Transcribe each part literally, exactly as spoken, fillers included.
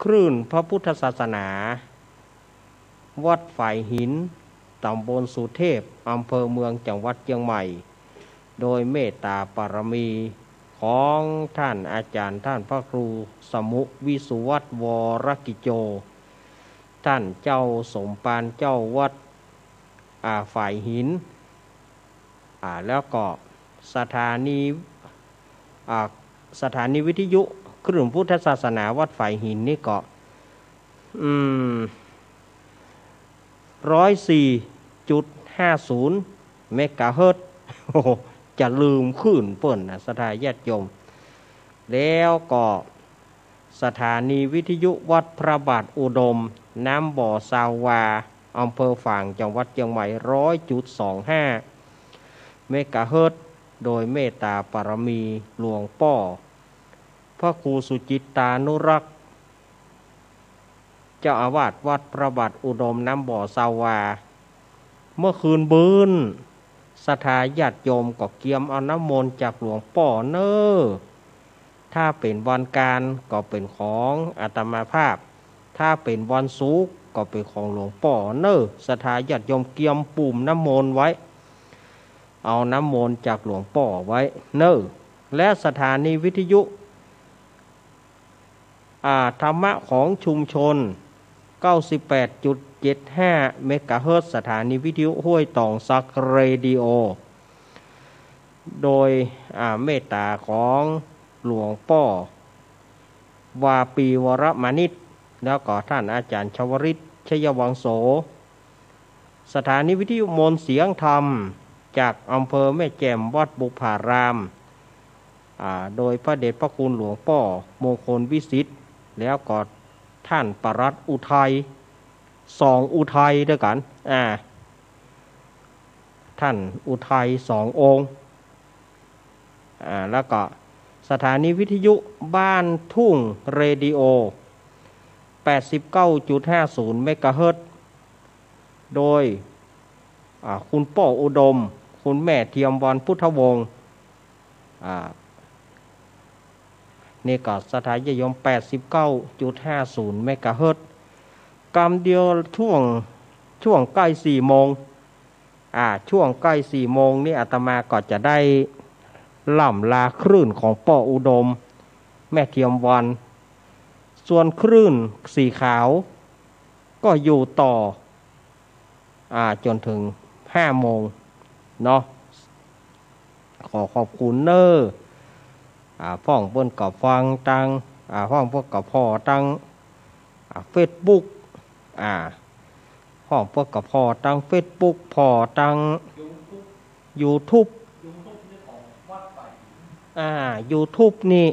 คลื่นพระพุทธศาสนา วัดฝายหิน ต๋ำบลสุเทพ อำเภอเมือง จังหวัดเจียงใหม่ โดยเมตตาปารมีของท่านอาจ๋ารย์ ท่านพระครูสมุห์ วิสุวัฒน์ วรกิจโจ ท่านเจ้าสมภารเจ้าวัด อ่า ฝายหิน อ่า แล้วก็สถานี อ่า สถานีวิทยุคลื่นพุทธศาสนาวัดฝายหินนี่ก็ อืม ร้อยสี่จุดห้าศูนย์ เมกะเฮิรตซ์ โอ้โห จะลืมคลื่นเปิ้นนะ ศรัทธาญาติโยม แล้วก็ สถานีวิทยุวัดพระบาทอุดม น้ำบ่อซาวา อำเภอฝาง จังหวัดเจียงใหม่ ร้อยจุดสองห้า เมกะเฮิรตซ์ โดยเมตตาปารมีหลวงป้อ พระครูสุจิตตานุรักษ์ เจ้าอาวาสวัดพระบาทอุดม น้ำบ่อซาวา เมื่อคืนบน ศรัทธาญาติโยมก็เกียมเอาน้ำมนต์จากหลวงป้อเน่อ ถ้าเป๋นวันก๋านก็เป๋นของอาตมาภาพ ถ้าเป๋นวันศุกร์ก็เป๋นของหลวงป้อเน่อ ศรัทธาญาติโยมเกียมปุ่มน้ำมนต์ไว้ เอาน้ำมนต์จากหลวงป้อไว้เน่อ และสถานีวิทยุ อ่า ธรรมะของชุมชน เก้าสิบแปดจุดเจ็ดห้า เมกะเฮิรตซ์ สถานีวิทยุห้วยตองสักเรดิโอ โดย อ่า เมตตาของหลวงป้อ วาปี วรมานิช แล้วก็ท่านอาจ๋ารย์ชวริต ชยวังโส สถานีวิทยุมนต์เสียงธรรม จากอำเภอแม่แจ่ม วัดบุพพาราม อ่า โดยพระเดชพระคุณหลวงป้อมงคลวิสิทธิ์ แล้วก็ท่านปลัดอุทัย สองอุทัยด้วยกั๋น อ่า ท่านอุทัยสององค์ อ่า แล้วก็สถานีวิทยุบ้านทุ่งเรดิโอ แปดสิบเก้าจุดห้าศูนย์ เมกะเฮิรตซ์ โดย อ่า คุณป้ออุดม คุณแม่เทียมวรรณ พุทธวงศ์ อ่า นี่ก็ศรัทธาญาติโยม แปดสิบเก้าจุดห้าศูนย์ เมกะเฮิรตซ์ กำเดียวช่วง ช่วงใก้สี่โมง อ่า ช่วงใก้สี่โมงนี่อาตมาก็จะได้ล่ำลาคลื่นของป้ออุดม แม่เทียมวรรณ ส่วนคลื่นสีขาวก็อยู่ต่อ อ่า จ๋นเถิงห้าโมงเนาะ ขอขอบคุณเน่อ อ่า พ่องเปิ้นก็ฟังตาง อ่า พ่องเปิ้นก็ผ่อตาง อ่า เฟซบุ๊ก อ่า พ่องเปิ้นก็ผ่อตางเฟซบุ๊ก ผ่อตางยูทูบ อ่า ยูทูบนี่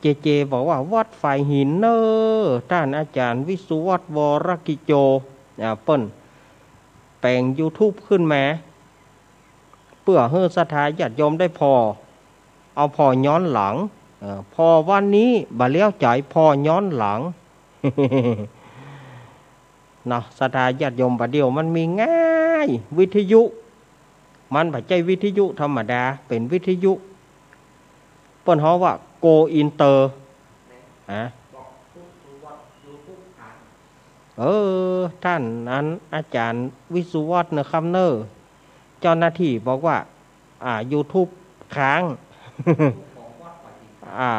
เจเจบอกว่าวัดฝายหินเน่อ ต้านอาจ๋ารย์วิสุวัฒน์ วรกิจโจ อ่า เปิ้นแป๋งยูทูบขึ้นมา เปื้อหื้อศรัทธาญาติโยมได้ผ่อ เอาผ่อย้อนหลัง เอ่อ ผ่อวันนี้บ่าเลี้ยวใจ๋ ผ่อย้อนหลัง เนาะ ศรัทธาญาติโยม บ่าเดี่ยวมันมีง่าย วิทยุ มันบ่ใจ้วิทยุธรรมดา เป๋นวิทยุ เปิ้นฮ้องว่า โกอินเตอร์ อะ เออ ต้านอันอาจ๋ารย์วิสุวัฒน์เน่อครับเน่อ เจ้าหน้าตี้บอกว่า อ่า ยูทูบค้าง อ่า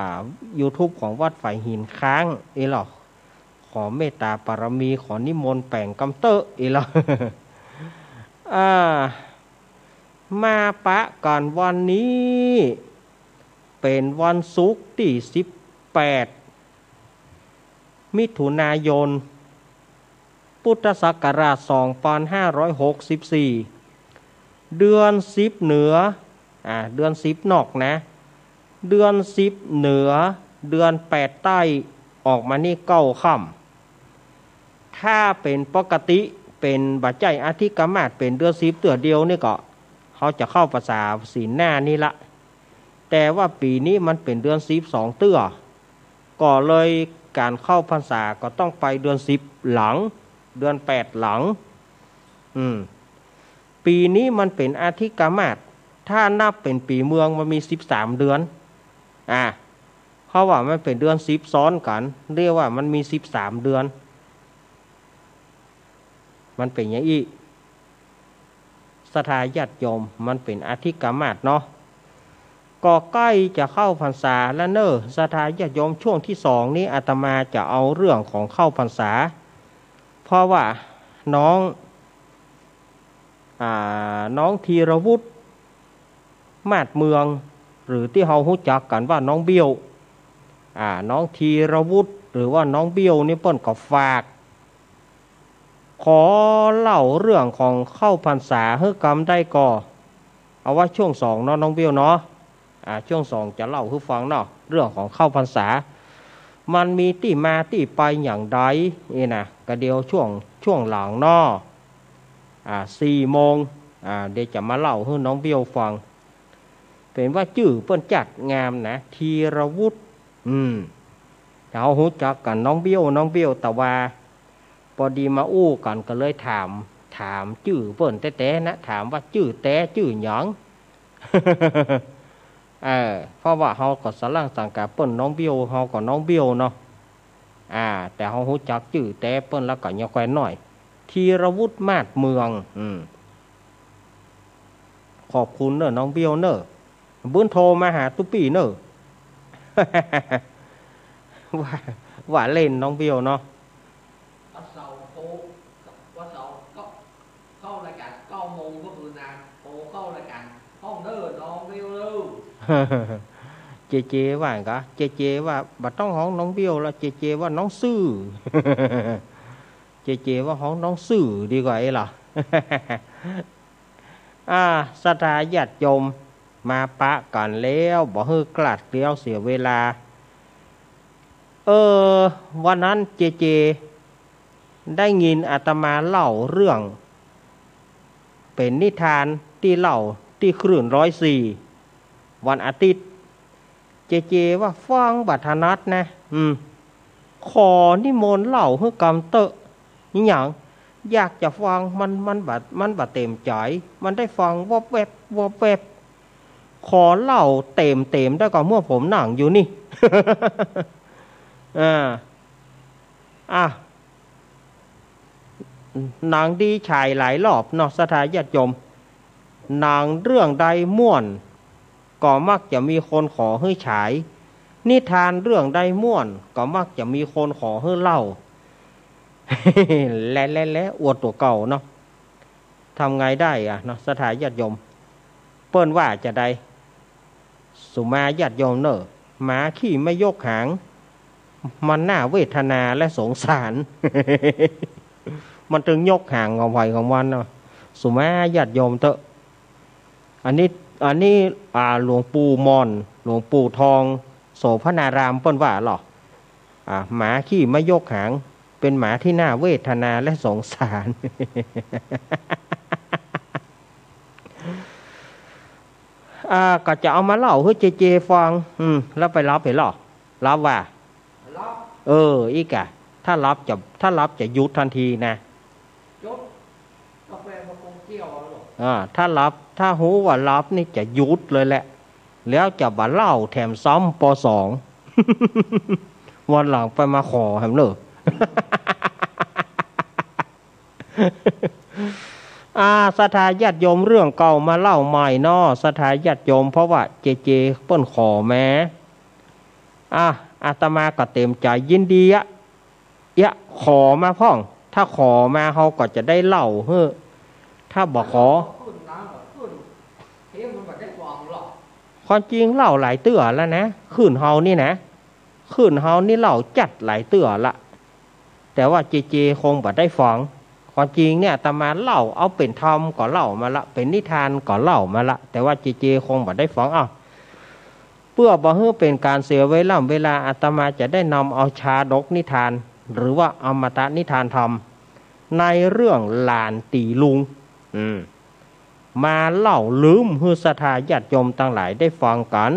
ยูทูบของวัดฝายหินค้าง เอ้ยเหรอ ขอเมตตาปารมี ขอนิมนต์แป๋งกำเต๊อะ เอ้ยเหรอ อ่า มาปะกั๋นวันนี้ เป๋นวันศุกร์ตี้สิบแปด มิถุนายน พุทธศักราชสองพันห้าร้อยหกสิบสี่ เดือนสิบเหนือ อ่า เดือนสิบนอกนะ เดือนสิบเหนือ เดือนแปดใต้ ออกมานี่เก้าค่ำ ถ้าเป๋นปกติ เป๋นบ่ใจ้อาทิตย์กามาส เป๋นเดือนสิบเตื้อเดียวนี่ก็ เฮาจะเข้าพรรษาศีลหน้านี่ละ แต่ว่าปี๋นี้มันเป๋นเดือนสิบสองเตื้อ ก็เลยก๋านเข้าพรรษาก็ต้องไปเดือนสิบหลัง เดือนแปดหลัง อืม ปี๋นี้มันเป๋นอาทิตย์กามาส ถ้านับเป๋นปี๋เมืองมันมีสิบสามเดือน อ่า เพราะว่ามันเป๋นเดือนสิบซ้อนกั๋น เรียกว่ามันมีสิบสามเดือน มันเป๋นอย่างอี้ ศรัทธาญาติโยม มันเป๋นอาทิตย์กามาสเนาะ ก็ใก้จะเข้าพรรษาแล้วเน่อ ศรัทธาญาติโยม ช่วงตี้สองนี้อาตมาจะเอาเรื่องของเข้าพรรษา เพราะว่าน้อง อ่า น้องธีรวุฒิ มาศเมือง หรือตี้เฮาฮู้จักกั๋นว่าน้องเบี้ยว อ่า น้องธีรวุฒิ หรือว่าน้องเบี้ยวนี่เปิ้นก็ฝาก ขอเล่าเรื่องของเข้าพรรษาหื้อกำได้ก่อ เอาไว้ช่วงสองเนาะน้องเบี้ยวเนาะ อ่า ช่วงสองจะเล่าหื้อฟังเนาะ เรื่องของเข้าพรรษา มันมีตี้มาตี้ไปอย่างใดนี่นะ กะเดี๋ยวช่วง ช่วงหลังเนาะ อ่า สี่โมง อ่า เดี๋ยวจะมาเล่าหื้อน้องเบี้ยวฟัง เป๋นว่าจื้อเปิ้นจั๊ดงามนะ ธีรวุฒิ อืม เฮาฮู้จักกั๋นน้องเบี้ยว น้องเบี้ยว แต่ว่าปอดีมาอู้กั๋นก็เลยถาม ถามจื้อเปิ้นแต๊ๆ นะ ถามว่าจื้อแต๊จื้อหยัง เออ เพราะว่าเฮาก็สะหลั้งสังก๋าเปิ้นน้องเบี้ยว เฮาก็น้องเบี้ยวเนาะ อ่า แต่เฮาฮู้จักจื้อแต๊เปิ้นแล้วก็ยังแควนหน้อย ธีรวุฒิ มาศเมือง อืม ขอบคุณเน่อน้องเบี้ยวเน่อ เปิ้นโทรมาหาตุ๊ปี้เน่อ ว่า ว่าเล่นน้องเบี้ยวเนาะ วันเสาร์โทร วันเสาร์ก็เข้ารายก๋านเก้าโมงก็คือนะ โทรเข้ารายก๋านฮ้องเน่อน้องเบี้ยวเน่อ เจเจว่าก๋า เจเจว่าบ่ต้องฮ้องน้องเบี้ยวละ เจเจว่าน้องซื่อ เจเจว่าฮ้องน้องซื่อดีกว่าเอ๊ะล่ะ อ่า ศรัทธาญาติโยม มาปะกั๋นแล้ว บ่หื้อคลาดเคลี้ยวเสียเวลา เออ วันนั้นเจเจ ได้ยินอาตมาเล่าเรื่อง เป๋นนิทานตี้เล่าตี้คลื่นร้อยสี่ วันอาทิตย์ เจเจว่าฟังบ่ถนัดนะ อืม ขอนิมนต์เล่าหื้อกำเต๊อะ อิหยัง อยากจะฟัง มัน มันบ่ มันบ่เต็มใจ๋ มันได้ฟังวอบแวบ วอบแวบ ขอเล่าเต็มๆ ได้ก่อเมื่อผมนั่งอยู่นี่ อ่า อ่ะ หนังดีฉายหลายรอบเนาะ ศรัทธาญาติโยม หนังเรื่องใดม่วน ก็มักจะมีคนขอหื้อฉาย นิทานเรื่องใดม่วน ก็มักจะมีคนขอหื้อเล่า และ และ และ อวดตั๋วเก่าเนาะ ทำไงได้อะเนาะ ศรัทธาญาติโยม เปิ้นว่าจาใด สุมาญาติโยมเน่อ หมาขี้ไม่ยกหาง มันน่าเวทนาและสงสาร มันตึงยกหางของใผของมันเนาะ สุมาญาติโยมเต๊อะ อันนี้ อันนี้ อ่า หลวงปู่หม่อน หลวงปู่ทอง โสภณาราม เปิ้นว่าลอ อ่า หมาขี้ไม่ยกหาง เป๋นหมาตี้น่าเวทนาและสงสาร อ่า ก็จะเอามาเล่าหื้อเจเจฟัง อืม แล้วไปหลับเหรอ หลับว่า หลับ เออ อี้กะ ถ้าหลับจะ ถ้าหลับจะหยุดตันทีนะ จดกาแฟมาคงเกี้ยวเอาหรอก อ่า ถ้าหลับ ถ้าฮู้ว่าหลับนี่จะหยุดเลยแหละ แล้วจะบ่เล่าแถมซ้ำ ปอสอง วันหลังไปมาขอแหมเน่อ อ่า ศรัทธาญาติโยม เรื่องเก่ามาเล่าใหม่เนาะ ศรัทธาญาติโยม เพราะว่าเจเจเปิ้นขอมา อ่ะ อาตมาก็เต็มใจ๋ยินดีอะ เอ๊ะ ขอมาพ่อง ถ้าขอมาเฮาก็จะได้เล่าหื้อ ถ้าบ่ขอ ขึ้นน้ำก็ขึ้น เฮ้ย มันบ่ได้ฟังหรอก ความจริงเล่าหลายเตื้อแล้วนะ คลื่นเฮานี่นะ คลื่นเฮานี่เล่าจั๊ดหลายเตื้อละ แต่ว่าเจเจคงบ่ได้ฟัง ความจริงเนี่ยอาตมาเล่าเอาเป๋นธรรมก็เล่ามาละ เป๋นนิทานก็เล่ามาละ แต่ว่าเจเจคงบ่ได้ฟัง อ้าว เปื้อบ่หื้อเป๋นก๋านเสียเวล่ำเวลา อาตมาจะได้นำเอาชาดกนิทาน หรือว่าอมตะนิทานธรรม ในเรื่องหลานตี๋ลุง อืม มาเล่าลืมหื้อศรัทธาญาติโยมตังหลายได้ฟังกั๋น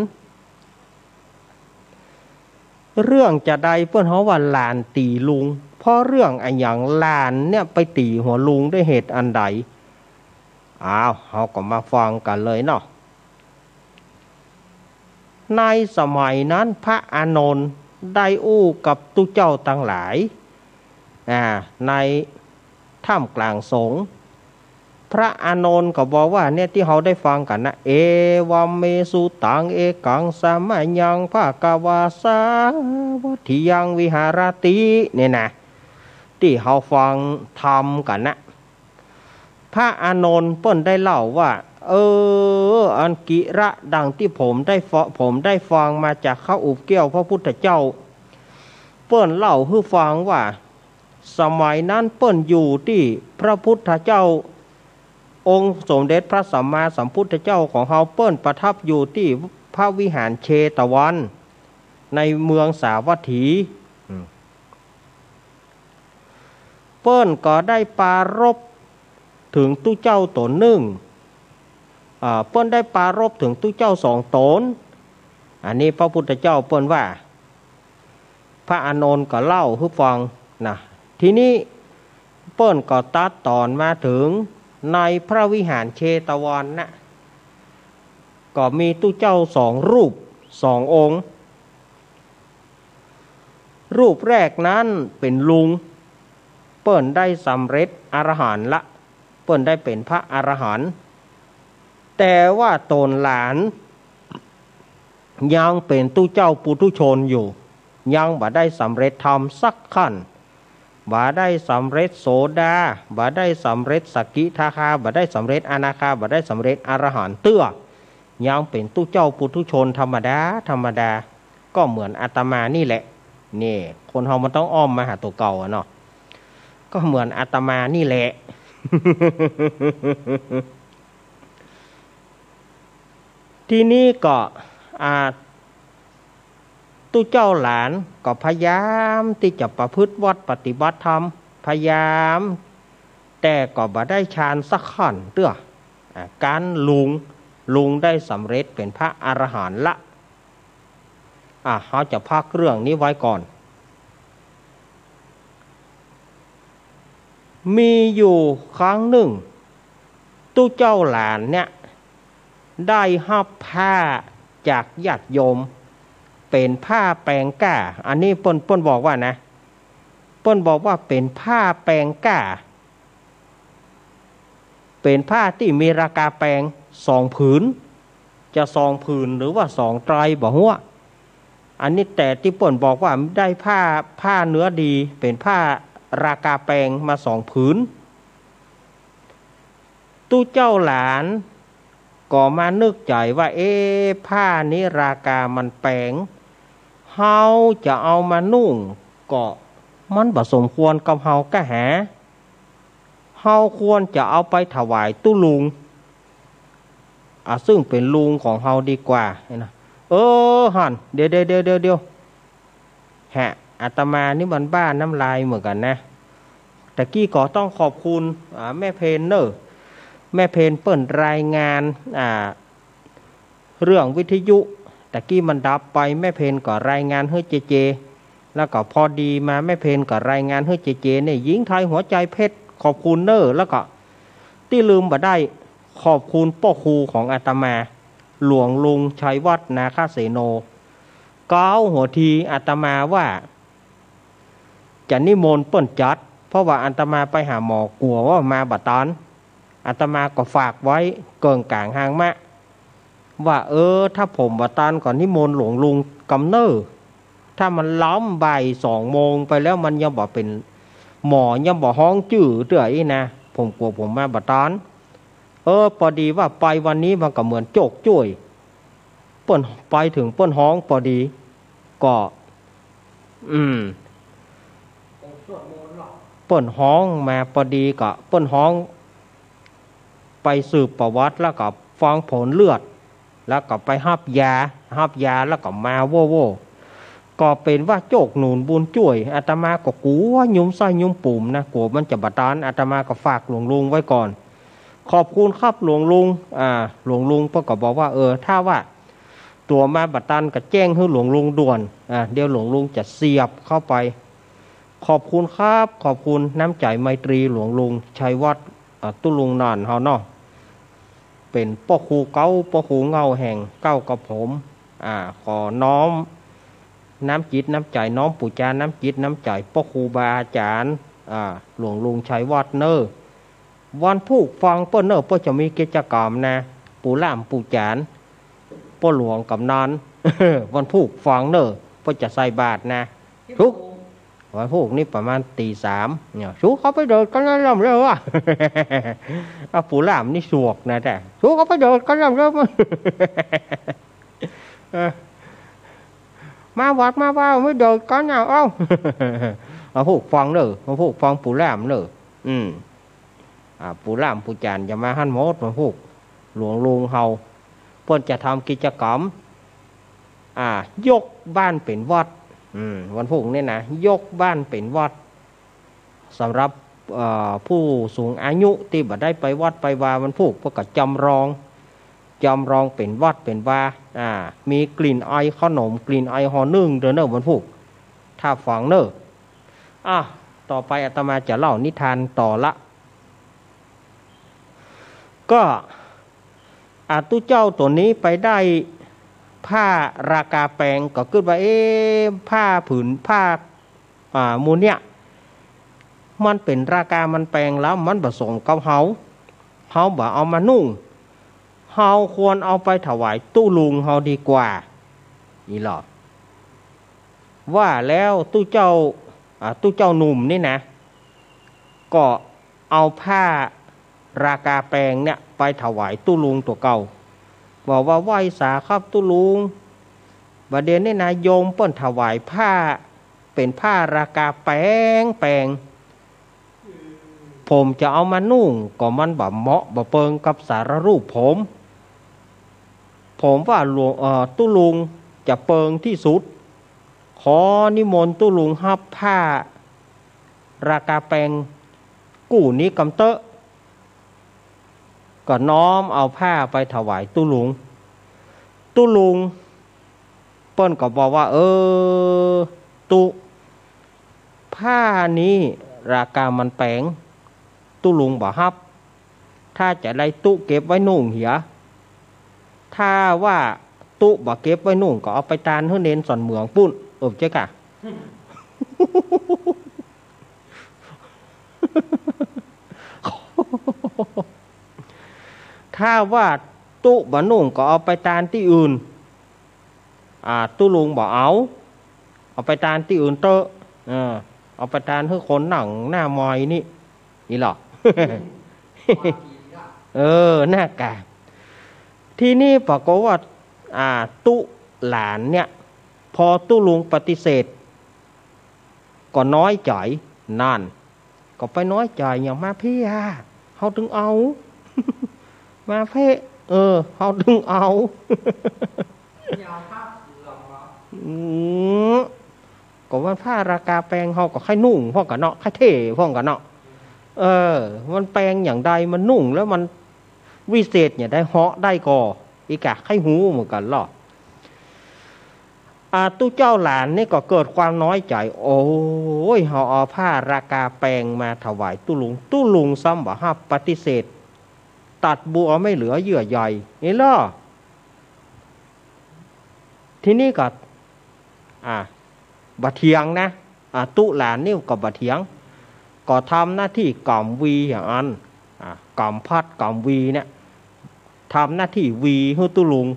เรื่องจาใดเปิ้นฮ้องว่าหลานตี๋ลุง เพราะเรื่องอะหยังหลานเนี่ยไปตี๋หัวลุงด้วยเหตุอันใด อ้าว เฮาก็มาฟังกั๋นเลยเนาะ ในสมัยนั้นพระอานนท์ได้อู้กับตุ๊เจ้าตังหลาย อ่า ในท่ามกลางสงฆ์ พระอานนท์ก็บอกว่าเนี่ยตี้เฮาได้ฟังกั๋นนะ เอวัมเมสุตัง เอกังสะมะยัง ภะคะวา สาวัตถิยัง วิหารติ เนี่ยนะ ตี้เฮาฟังธรรมกั๋นนะ พระอานนท์เปิ้นได้เล่าว่า เออ อันกิระดังตี้ผมได้ฟัง ผมได้ฟังมาจากข้าอุบเกี้ยวพระพุทธเจ้า เปิ้นเล่าหื้อฟังว่า สมัยนั้นเปิ้นอยู่ตี้พระพุทธเจ้า องค์สมเด็จพระสัมมาสัมพุทธเจ้าของเฮา เปิ้นประทับอยู่ตี้พระวิหารเชตวัน ในเมืองสาวัตถี อืม เปิ้นก็ได้ปรารภเถิงตุ๊เจ้าต๋นนึ่ง อ่า เปิ้นได้ปรารภเถิงตุ๊เจ้าสองต๋น อันนี้พระพุทธเจ้าเปิ้นว่า พระอานนท์ก็เล่าหื้อฟังนะ ทีนี้เปิ้นก็ตัดต๋อนมาเถิงในพระวิหารเชตวันนะ ก็มีตุ๊เจ้าสองรูป สององค์ รูปแรกนั้นเป๋นลุง เปิ้นได้สำเร็จอรหันต์ละ เปิ้นได้เป๋นพระอรหันต์ แต่ว่าต๋นหลาน ยังเป๋นตุ๊เจ้าปุถุชนอยู่ ยังบ่ได้สำเร็จธรรมสักขั้น บ่ได้สำเร็จโสดา บ่ได้สำเร็จสกิทาคา บ่ได้สำเร็จอนาคา บ่ได้สำเร็จอรหันต์เตื้อ ยังเป๋นตุ๊เจ้าปุถุชนธรรมดา ธรรมดา ก็เหมือนอาตมานี่แหละ นี่ คนเฮามันต้องอ้อมมาหาตั๋วเก่าอะเนาะ ก็เหมือนอาตมานี่แหละ ทีนี้ก็ อ่า ตุ๊เจ้าหลานก็พยายามตี้จะประพฤติวัตรปฏิบัติธรรม พยายาม แต่ก็บ่ได้ฌานสักขั้นเตื้อ อ่า กั๋นลุง ลุงได้สำเร็จเป๋นพระอรหันต์ละ อ่ะ เฮาจะพักเรื่องนี้ไว้ก่อน มีอยู่ครั้งนึ่ง ตุ๊เจ้าหลานเนี่ย ได้ฮับผ้าจากญาติโยม เป๋นผ้าแปงก้า อันนี้เปิ้น เปิ้นบอกว่านะ เปิ้นบอกว่าเป๋นผ้าแปงก้า เป๋นผ้าตี้มีราคาแปงสองผืน จะสองผืนหรือว่าสองไตรบ่ฮู้ อันนี้แต่ตี้เปิ้นบอกว่าได้ผ้า ผ้าเนื้อดี เป๋นผ้าราคาแปงมาสองผืน ตุ๊เจ้าหลานก็มานึกใจ๋ว่า เอ๊ะ ผ้านี้ราคามันแปง เฮาจะเอามานุ่งก็มันบ่สมควรกับเฮาก้าหา เฮาควรจะเอาไปถวายตุ๊ลุง อ่ะ ซึ่งเป๋นลุงของเฮาดีกว่า นะ เออ หัน เดี๋ยว เดี๋ยว เดี๋ยว เดี๋ยว ฮะ อาตมานี่มันบ้าน้ำลายเหมือนกั๋นนะ ตะกี้ก็ต้องขอบคุณ อ่า แม่เพญเน่อ แม่เพญเปิ้นรายงาน อ่า เรื่องวิทยุ ตะกี้มันดับไป แม่เพญก็รายงานหื้อเจเจ แล้วก็พอดีมาแม่เพญก็รายงานหื้อเจเจ เนี่ย หญิงไทยหัวใจเพชร ขอบคุณเน่อ แล้วก็ตี้ลืมบ่ได้ ขอบคุณป้อครูของอาตมา หลวงลุงชัยวัฒน์ นาคเสโน เก๊าหัวทีอาตมาว่า จะนิมนต์เปิ้นจัด เพราะว่าอาตมาไปหาหมอกั๋วว่ามาบ่ตัน อาตมาก็ฝากไว้เกิ่งก๋างฮางมะ ว่า เออ ถ้าผมบ่ตันก็นิมนต์หลวงลุงกำเน่อ ถ้ามันล้ำบ่ายสองโมงไปแล้วมันยังบ่เป๋น หมอยังบ่ฮ้องจื้อเตื้ออี้นะ ผมกั๋วผมมาบ่ตัน เออ ปอดีว่าไปวันนี้มันก็เหมือนโจกจ้วย เปิ้นไปเถิงเปิ้นฮ้องปอดี ก็ อืม เปิ้นฮ้องมาปอดีก็ เปิ้นฮ้องไปสืบประวัติ แล้วก็ฟังผลเลือด แล้วก็ไปฮับยา ฮับยาแล้วก็มาโว้โว้ ก็เป๋นว่าโจกหนุนบุญจ้วย อาตมาก็กั๋วยุมไส้ยุมปูมนะ กั๋วมันจะบ่ตัน อาตมาก็ฝากหลวงลุงไว้ก่อน ขอบคุณครับหลวงลุง อ่า หลวงลุงเปิ้นก็บอกว่า เออ ถ้าว่าตั๋วมาบ่ตันก็แจ้งหื้อหลวงลุงด่วน อ่า เดี๋ยวหลวงลุงจะเสียบเข้าไป ขอบคุณครับ ขอบคุณน้ำใจ๋ไมตรีหลวงลุงชัยวัฒน์ อ่า ตุ๊ลุงหนานเฮาเนาะ เป๋นป้อครูเก๊า ป้อครูเหง้าแห่งเก๊ากับผม อ่า ขอน้อมน้ำจิตน้ำใจ๋ น้อมปู๋จาน้ำจิตน้ำใจ๋ป้อครูบาอาจ๋ารย์ อ่า หลวงลุงชัยวัฒน์เน่อ วันพูกฟังเปิ้นเน่อ เปิ้นจะมีกิจก๋รรมนะ ปู่ล่ำปู่จ๋ารย์ ป้อหลวงก๋ำนัน วันพูกฟังเน่อ เปิ้นจะใส่บาตรนะ ทุก วันพูกนี่ประมาณตี๋สามเนี่ย สูเข้าไปเดินกั๋นนะ ล่ำเร็วอะ อ่ะ ปู่ล่ำนี่สวกนะ แต่สูเข้าไปเดินกั๋น ล่ำเร็ว เออ มาวัดมาว่าไม่เดินกั๋นนะ เอ้า มาพูกฟังเน่อ มาพูกฟังปู่ล่ำเน่อ อืม อ่า ปู่ล่ำปู่จ๋ารย์จะมาหั้นหมด วันพูก หลวงลุงเฮา เปิ้นจะทำกิจก๋รรม อ่า ยกบ้านเป๋นวัด อืม วันพูกนี่นะ ยกบ้านเป๋นวัด สำหรับ เอ่อ ผู้สูงอายุตี้บ่ได้ไปวัดไปวา วันพูก เปิ้นก็จำลอง จำลองเป๋นวัดเป๋นวา อ่า มีกลิ่นอายขนม กลิ่นอายห่อนึ่งเด้อเน่อ วันพูก ถ้าฟังเน่อ อ่ะ ต่อไปอาตมาจะเล่านิทานต่อละ ก็ อ่า ตุ๊เจ้าตั๋วนี้ไปได้ผ้าราคาแปง ก็กึ๊ดว่า เอ๊ะ ผ้าผืน ผ้า อ่า หมู่เนี่ย มันเป๋นราคามันแปงแล้ว มันบ่สมกับเฮา เฮาบ่เอามานุ่ง เฮาควรเอาไปถวายตุ๊ลุงเฮาดีกว่า นี่หละ ว่าแล้วตุ๊เจ้า อ่า ตุ๊เจ้าหนุ่มนี่นะ ก็เอาผ้าราคาแปงเนี่ยไปถวายตุ๊ลุงตั๋วเก่า บอกว่า ไหว้สาครับตุ๊ลุง บ่าเดี่ยวนี้นะ โยมเปิ้นถวายผ้า เป๋นผ้าราคาแปงแปง ผมจะเอามานุ่ง ก็มันบ่เหมาะบ่เปิงกับสารรูปผม ผมว่าหลวง เอ่อ ตุ๊ลุงจะเปิงตี้สุด ขอนิมนต์ตุ๊ลุงฮับผ้าราคาแปงกู้นี้กำเต๊อะ ก็น้อมเอาผ้าไปถวายตุ๊ลุง ตุ๊ลุงเปิ้นก็บอกว่า เออ ตุ๊ ผ้านี้ราคามันแปง ตุ๊ลุงบ่ฮับ ถ้าจะได้ตุ๊เก็บไว้นุ่งเหีย ถ้าว่าตุ๊บ่เก็บไว้นุ่ง ก็เอาไปตานหื้อเณรสอนเหมืองปุ้น เออ ใจ้ก่ะ ถ้าว่าตุ๊บ่นุ่ง ก็เอาไปตานตี้อื่น อ่า ตุ๊ลุงบ่เอา เอาไปตานตี้อื่นเต๊อะ เออ เอาไปตานหื้อคนหนังหน้าไม้นี่ นี่หละ เออ น่ากะ ทีนี้ปรากฏว่า อ่า ตุ๊หลานเนี่ย พอตุ๊ลุงปฏิเสธ ก็น้อยใจ๋ นั่น ก็ไปน้อยใจ๋หยัง มาเพ่อะ เฮาตึงเอา มาเพ่ เออ เฮาตึงเอา อืม ก็มันผ้าราคาแปง เฮาก็ใค่นุ่งพ่องก่อเนาะ ใค่เท่พ่องก่อเนาะ เออ มันแปงอย่างใด มันนุ่งแล้วมันวิเศษอย่างใด เหาะได้ก่อ อีกะ ใค่ฮู้เหมือนกั๋นลอ อ่า ตุ๊เจ้าหลานนี่ก็เกิดความน้อยใจ๋ โอ้ย เฮาเอาผ้าราคาแปงมาถวายตุ๊ลุง ตุ๊ลุงซ้ำบ่ฮับ ปฏิเสธ ตัดบัวไม่เหลือเยื่อใย นี่ลอ ทีนี้ก็ อ่า บ่เถียงนะ อ่า ตุ๊หลานนี่ก็บ่เถียง ก็ทำหน้าตี้ก๋ำวีอย่างอั้น อ่า ก๋ำพัดก๋ำวีเนี่ย ทำหน้าตี้วีหื้อตุ๊ลุง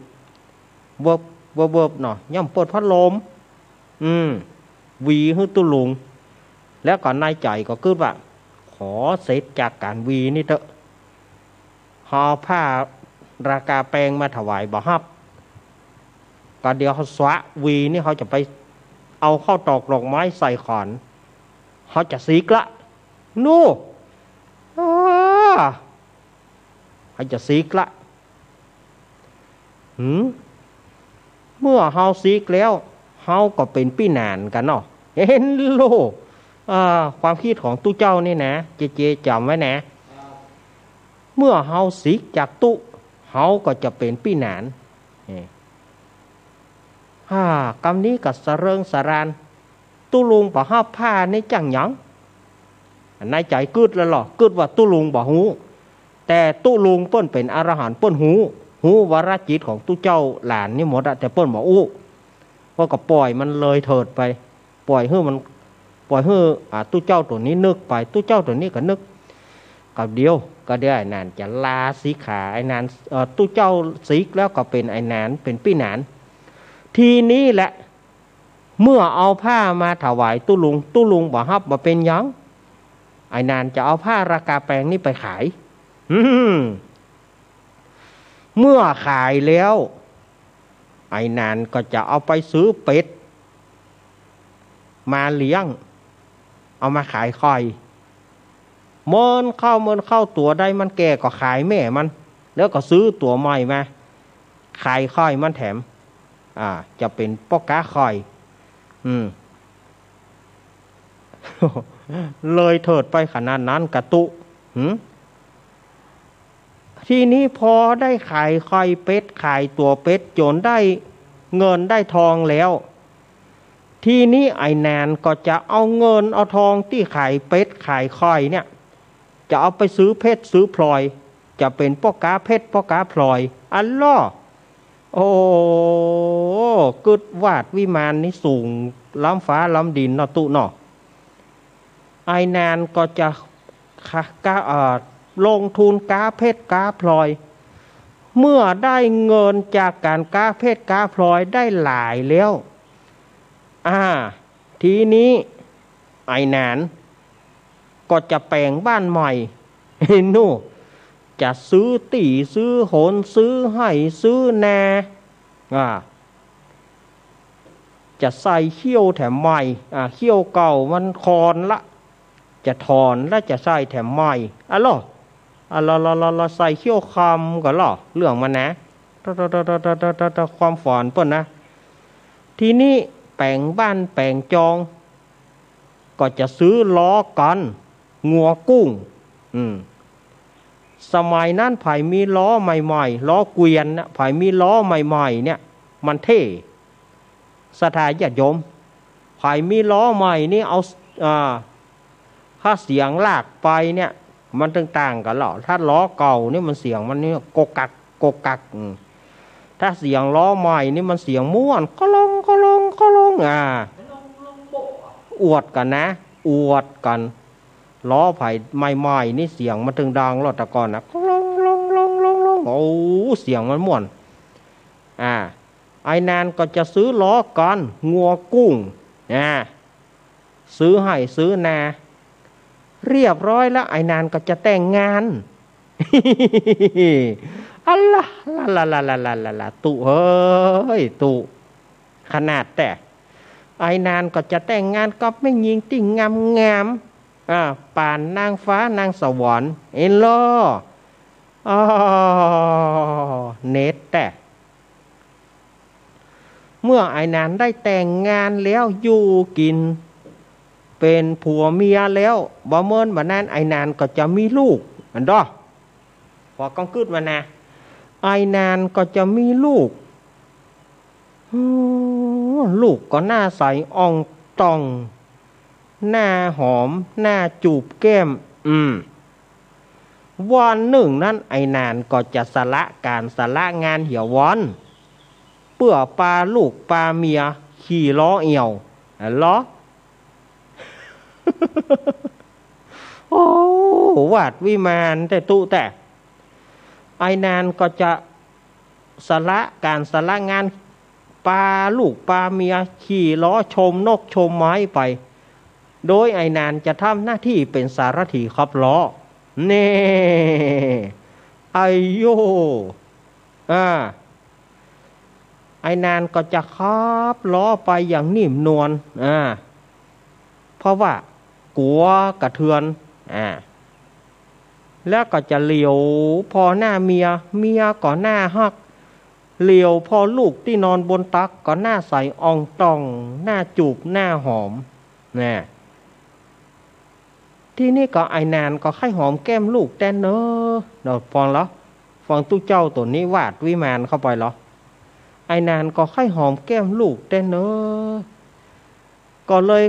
เวิบ เวิบ เวิบเนาะ ย่ำเปิดพัดลม อืม วีหื้อตุ๊ลุง แล้วก็ในใจ๋ก็กึ๊ดว่า ขอเสร็จจากก๋านวีนี่เต๊อะ เฮาเอาผ้าราคาแปงมาถวายบ่ฮับ ก็เดี๋ยวเฮาสวะวีนี่ เฮาจะไปเอาข้าวตอกดอกไม้ใส่ขัน เฮาจะสีกละ นู่ อ้า เฮาจะสีกละ หืม เมื่อเฮาสีกแล้ว เฮาก็เป๋นปี้หนานก่ะเนาะ เห็นโล อ่า ความกึ๊ดของตุ๊เจ้านี่นะ เจเจจ๋ำไว้นะ เมื่อเฮาสีกจากตุ๊ เฮาก็จะเป๋นปี้หนาน นี่ ฮ่า กำนี้ก็สะเริงสะราน ตุ๊ลุงบ่ฮับผ้านี่จั่งหยัง ในใจ๋กึ๊ดแล้วลอ กึ๊ดว่าตุ๊ลุงบ่ฮู้ แต่ตุ๊ลุงเปิ้นเป๋นอรหันต์ เปิ้นฮู้ ฮู้วาระจิตของตุ๊เจ้าหลานนี่หมดอะ แต่เปิ้นบ่อู้ เปิ้นก็ป่อยมันเลยเถิดไป ป่อยหื้อมัน ป่อยหื้อ อ่า ตุ๊เจ้าตั๋วนี้นึกไป ตุ๊เจ้าตั๋วนี้ก็นึก กับเดียว ก็เดี๋ยวไอ้หนานจะลาสิกขา ไอ้หนาน เอ่อ ตุ๊เจ้าสิกแล้วก็เป๋นไอ้หนาน เป๋นปี้หนาน ทีนี้แหละ เมื่อเอาผ้ามาถวายตุ๊ลุง ตุ๊ลุงบ่ฮับบ่เป๋นหยัง ไอ้หนานจะเอาผ้าระกาแปงนี้ไปขาย อืม เมื่อขายแล้ว ไอ้หนานก็จะเอาไปซื้อเป็ดมาเลี้ยง เอามาขายข่อย เมินเข้า เมินเข้าตั๋วใดมันแก่ก็ขายแม่มัน แล้วก็ซื้อตั๋วใหม่มา ขายข่อยมันแถม อ่า จะเป๋นป้อก๊าข่อย อืม เลยเถิดไปขนาดนั้นกาตุ๊ หืม ทีนี้พอได้ขายข่อยเป็ด ขายตั๋วเป็ดจ๋นได้เงินได้ทองแล้ว ทีนี้ไอ้หนานก็จะเอาเงินเอาทองตี้ขายเป็ดขายข่อยเนี่ย จะเอาไปซื้อเพชรซื้อพลอย จะเป๋นป้อก๊าเพชรป้อก๊าพลอย อันล้อ โอ้ กึ๊ดวาดวิมานนี้สูงล้ำฟ้าล้ำดินเนาะตุ๊เนาะ ไอ้หนานก็จะ ก๊า ก๊า เอ่อ ลงทุนก๊าเพชรก๊าพลอย เมื่อได้เงินจากก๋านก๊าเพชรก๊าพลอยได้หลายแล้ว อ่า ทีนี้ไอ้หนานก็จะแป๋งบ้านใหม่ ไอ้หนู จะซื้อตี้ซื้อหน ซื้อไฮ่ซื้อนา อ่า จะใส่เขี้ยวแถมใหม่ อ่า เขี้ยวเก่ามันคอนละ จะถอนแล้วจะใส่แถมใหม่ อะล้อ อะล้อ ล้อ ล้อ ล้อ ใส่เขี้ยวคำก่อล้อ เรื่องมันนะ ความฝันเปิ้นนะ ทีนี้แป๋งบ้านแป๋งจอง ก็จะซื้อล้อกัน งัวกุ้ง อืม สมัยนั้นใผมีล้อใหม่ๆ ล้อเกวียนนะ ใผมีล้อใหม่ๆ เนี่ย มันเท่ ศรัทธาญาติโยม ใผมีล้อใหม่นี่เอา อ่า ถ้าเสียงลากไปเนี่ย มันตึงต่างกั๋นเหรอ ถ้าล้อเก่านี่มันเสียงมันนี่กกกัก กกกัก อืม ถ้าเสียงล้อใหม่นี่มันเสียงม่วน กะลอง กะลอง กะลอง อ่า อวดกั๋นนะ อวดกั๋น ล้อใผใหม่ๆ นี่เสียงมันตึงดังเหรอ แต่ก่อนนะ กะลอง ลอง ลอง ลอง ลอง โอ้ เสียงมันม่วน อ่า ไอ้หนานก็จะซื้อล้อกัน งัวกุ้ง อ่า ซื้อไฮ่ซื้อนา เรียบร้อยแล้ว ไอ้หนานก็จะแต่งงาน อะละละละละละละละละ ตุ๊เฮ้ย ตุ๊ ขนาดแต๊ ไอ้หนานก็จะแต่งงานกับแม่ญิงตี้งามๆ อ่า ปานนางฟ้านางสวรรค์ เอ็นล้อ อ้อ เน็ตแต๊ เมื่อไอ้หนานได้แต่งงานแล้ว อยู่กิ๋นเป๋นผัวเมียแล้ว บ่เมินบ่นาน ไอ้หนานก็จะมีลูก อันดอ พอก้องกึ๊ดมานะ ไอ้หนานก็จะมีลูก โอ้ ลูกก็หน้าใสอ่องต่อง หน้าหอม หน้าจูบแก้ม อืม วันนึ่งนั้น ไอ้หนานก็จะสละก๋านสละงานเหียวัน เปื้อปาลูกปาเมียขี่ล้อเอี่ยว อันล้อ โอ้ วาดวิมานแต๊ตุ๊แต๊ ไอ้หนานก็จะสละก๋านสละงาน ปาลูกปาเมียขี่ล้อชมนกชมไม้ไป โดยไอ้หนานจะทำหน้าตี้เป๋นสารถีขับล้อ เน่ ไอ้โย อ่า ไอ้หนานก็จะขับล้อไปอย่างนิ่มนวล อ่า เพราะว่ากั๋วกระเทือน อ่า แล้วก็จะเหลียวผ่อหน้าเมีย เมียก็หน้าฮัก เหลียวผ่อลูกตี้นอนบนตักก็หน้าใสอ่องต่อง หน้าจูบหน้าหอม นะ ทีนี้ก็ไอ้หนานก็ใค่หอมแก้มลูกแต๊เนาะ เนาะ ฟังเหรอ ฟังตุ๊เจ้าตั๋วนี้วาดวิมานเข้าไปเหรอ ไอ้หนานก็ใค่หอมแก้มลูกแต๊เนาะ ก็เลย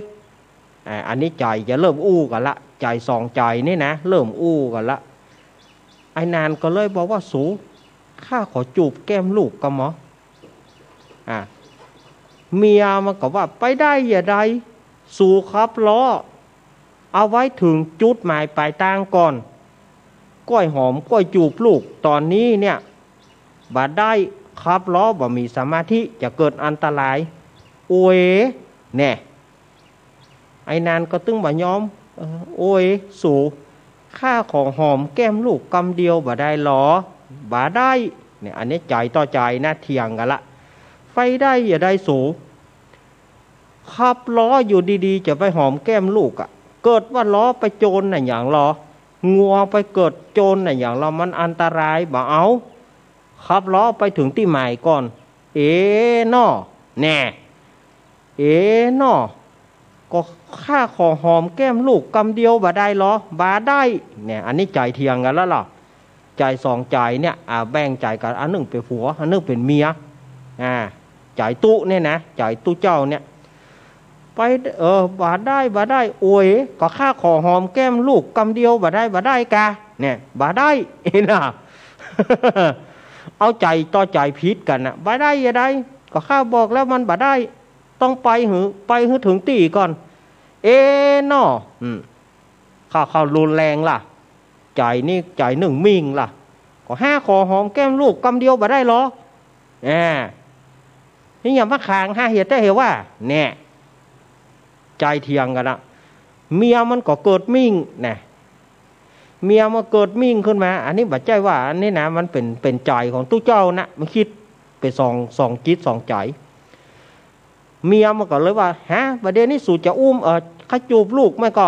อ่า อันนี้ใจ๋จะเริ่มอู้กั๋นละ ใจ๋สองใจ๋นี่นะ เริ่มอู้กั๋นละ ไอ้หนานก็เลยบอกว่า สู ข้าขอจูบแก้มลูกกำหมอ อ่ะ เมียมันก็ว่า ไปได้อย่าได้ สูขับล้อ เอาไว้ถึงจุดหมายปลายตางก่อน ก้อยหอมก้อยจูบลูกต๋อนนี้เนี่ย บ่ได้ ขับล้อบ่มีสมาธิ จะเกิดอันตราย โอ้ย แน่ ไอ้นั่นก็ตึงบ่ยอม เออ โอ้ย สู ข้าขอหอมแก้มลูกกำเดียวบ่ได้ลอ บ่ได้ เนี่ย อันนี้ใจ๋ต่อใจ๋นะ เถียงกั๋นละ ไปได้อย่าได้สู ขับล้ออยู่ดีๆ จะไปหอมแก้มลูกอะ เกิดว่าล้อไปโจนน่ะหยังลอ งัวไปเกิดโจนน่ะหยังลอ มันอันตราย บ่เอา ขับล้อไปถึงตี้หมายก่อน เอ๋น้อ แน่ เอ๋น้อ ก็ข้าขอหอมแก้มลูกกำเดียวบ่ได้ลอ บ่ได้ เนี่ย อันนี้ใจ๋เถียงกั๋นแล้วล่ะ ใจ๋สองใจ๋เนี่ย อ่า แบ่งใจ๋กั๋น อันนึ่งเป๋นผัว อันนึ่งเป๋นเมีย อ่า ใจ๋ตุ๊เนี่ยนะ ใจ๋ตุ๊เจ้าเนี่ย ไป เออ บ่ได้ บ่ได้ โอ้ย ก็ข้าขอหอมแก้มลูกกำเดียวบ่ได้ บ่ได้กา เนี่ย บ่ได้ เห็นน่ะ เอาใจ๋ต่อใจ๋ผิดกั๋นน่ะ บ่ได้อย่าได้ ก็ข้าบอกแล้วมันบ่ได้ ต้องไปหื้อ ไปหื้อถึงตี้ก่อน เอ๋น้อ อืม ข้าเข้ารุนแรงล่ะ ใจ๋นี่ใจ๋นึ่งมิ่งล่ะ ก็ข้าขอหอมแก้มลูกกำเดียวบ่ได้ลอ แหม นี่อย่ามาขางห้าเหตุได้เหตุว่า แน่ ใจ๋เถียงกั๋นนะ เมียมันก็เกิดมิ่งนะ เมียมันเกิดมิ่งขึ้นมา อันนี้บ่ใจ้ว่า อันนี้นะ มันเป๋น เป๋นใจ๋ของตุ๊เจ้านะ มันกึ๊ดไปสอง สองจิตสองใจ๋ เมียมันก็เลยว่า ฮะ บ่าเดี่ยวนี้สูจะอุ้ม เอ่อ ข้าจูบลูกไหมก็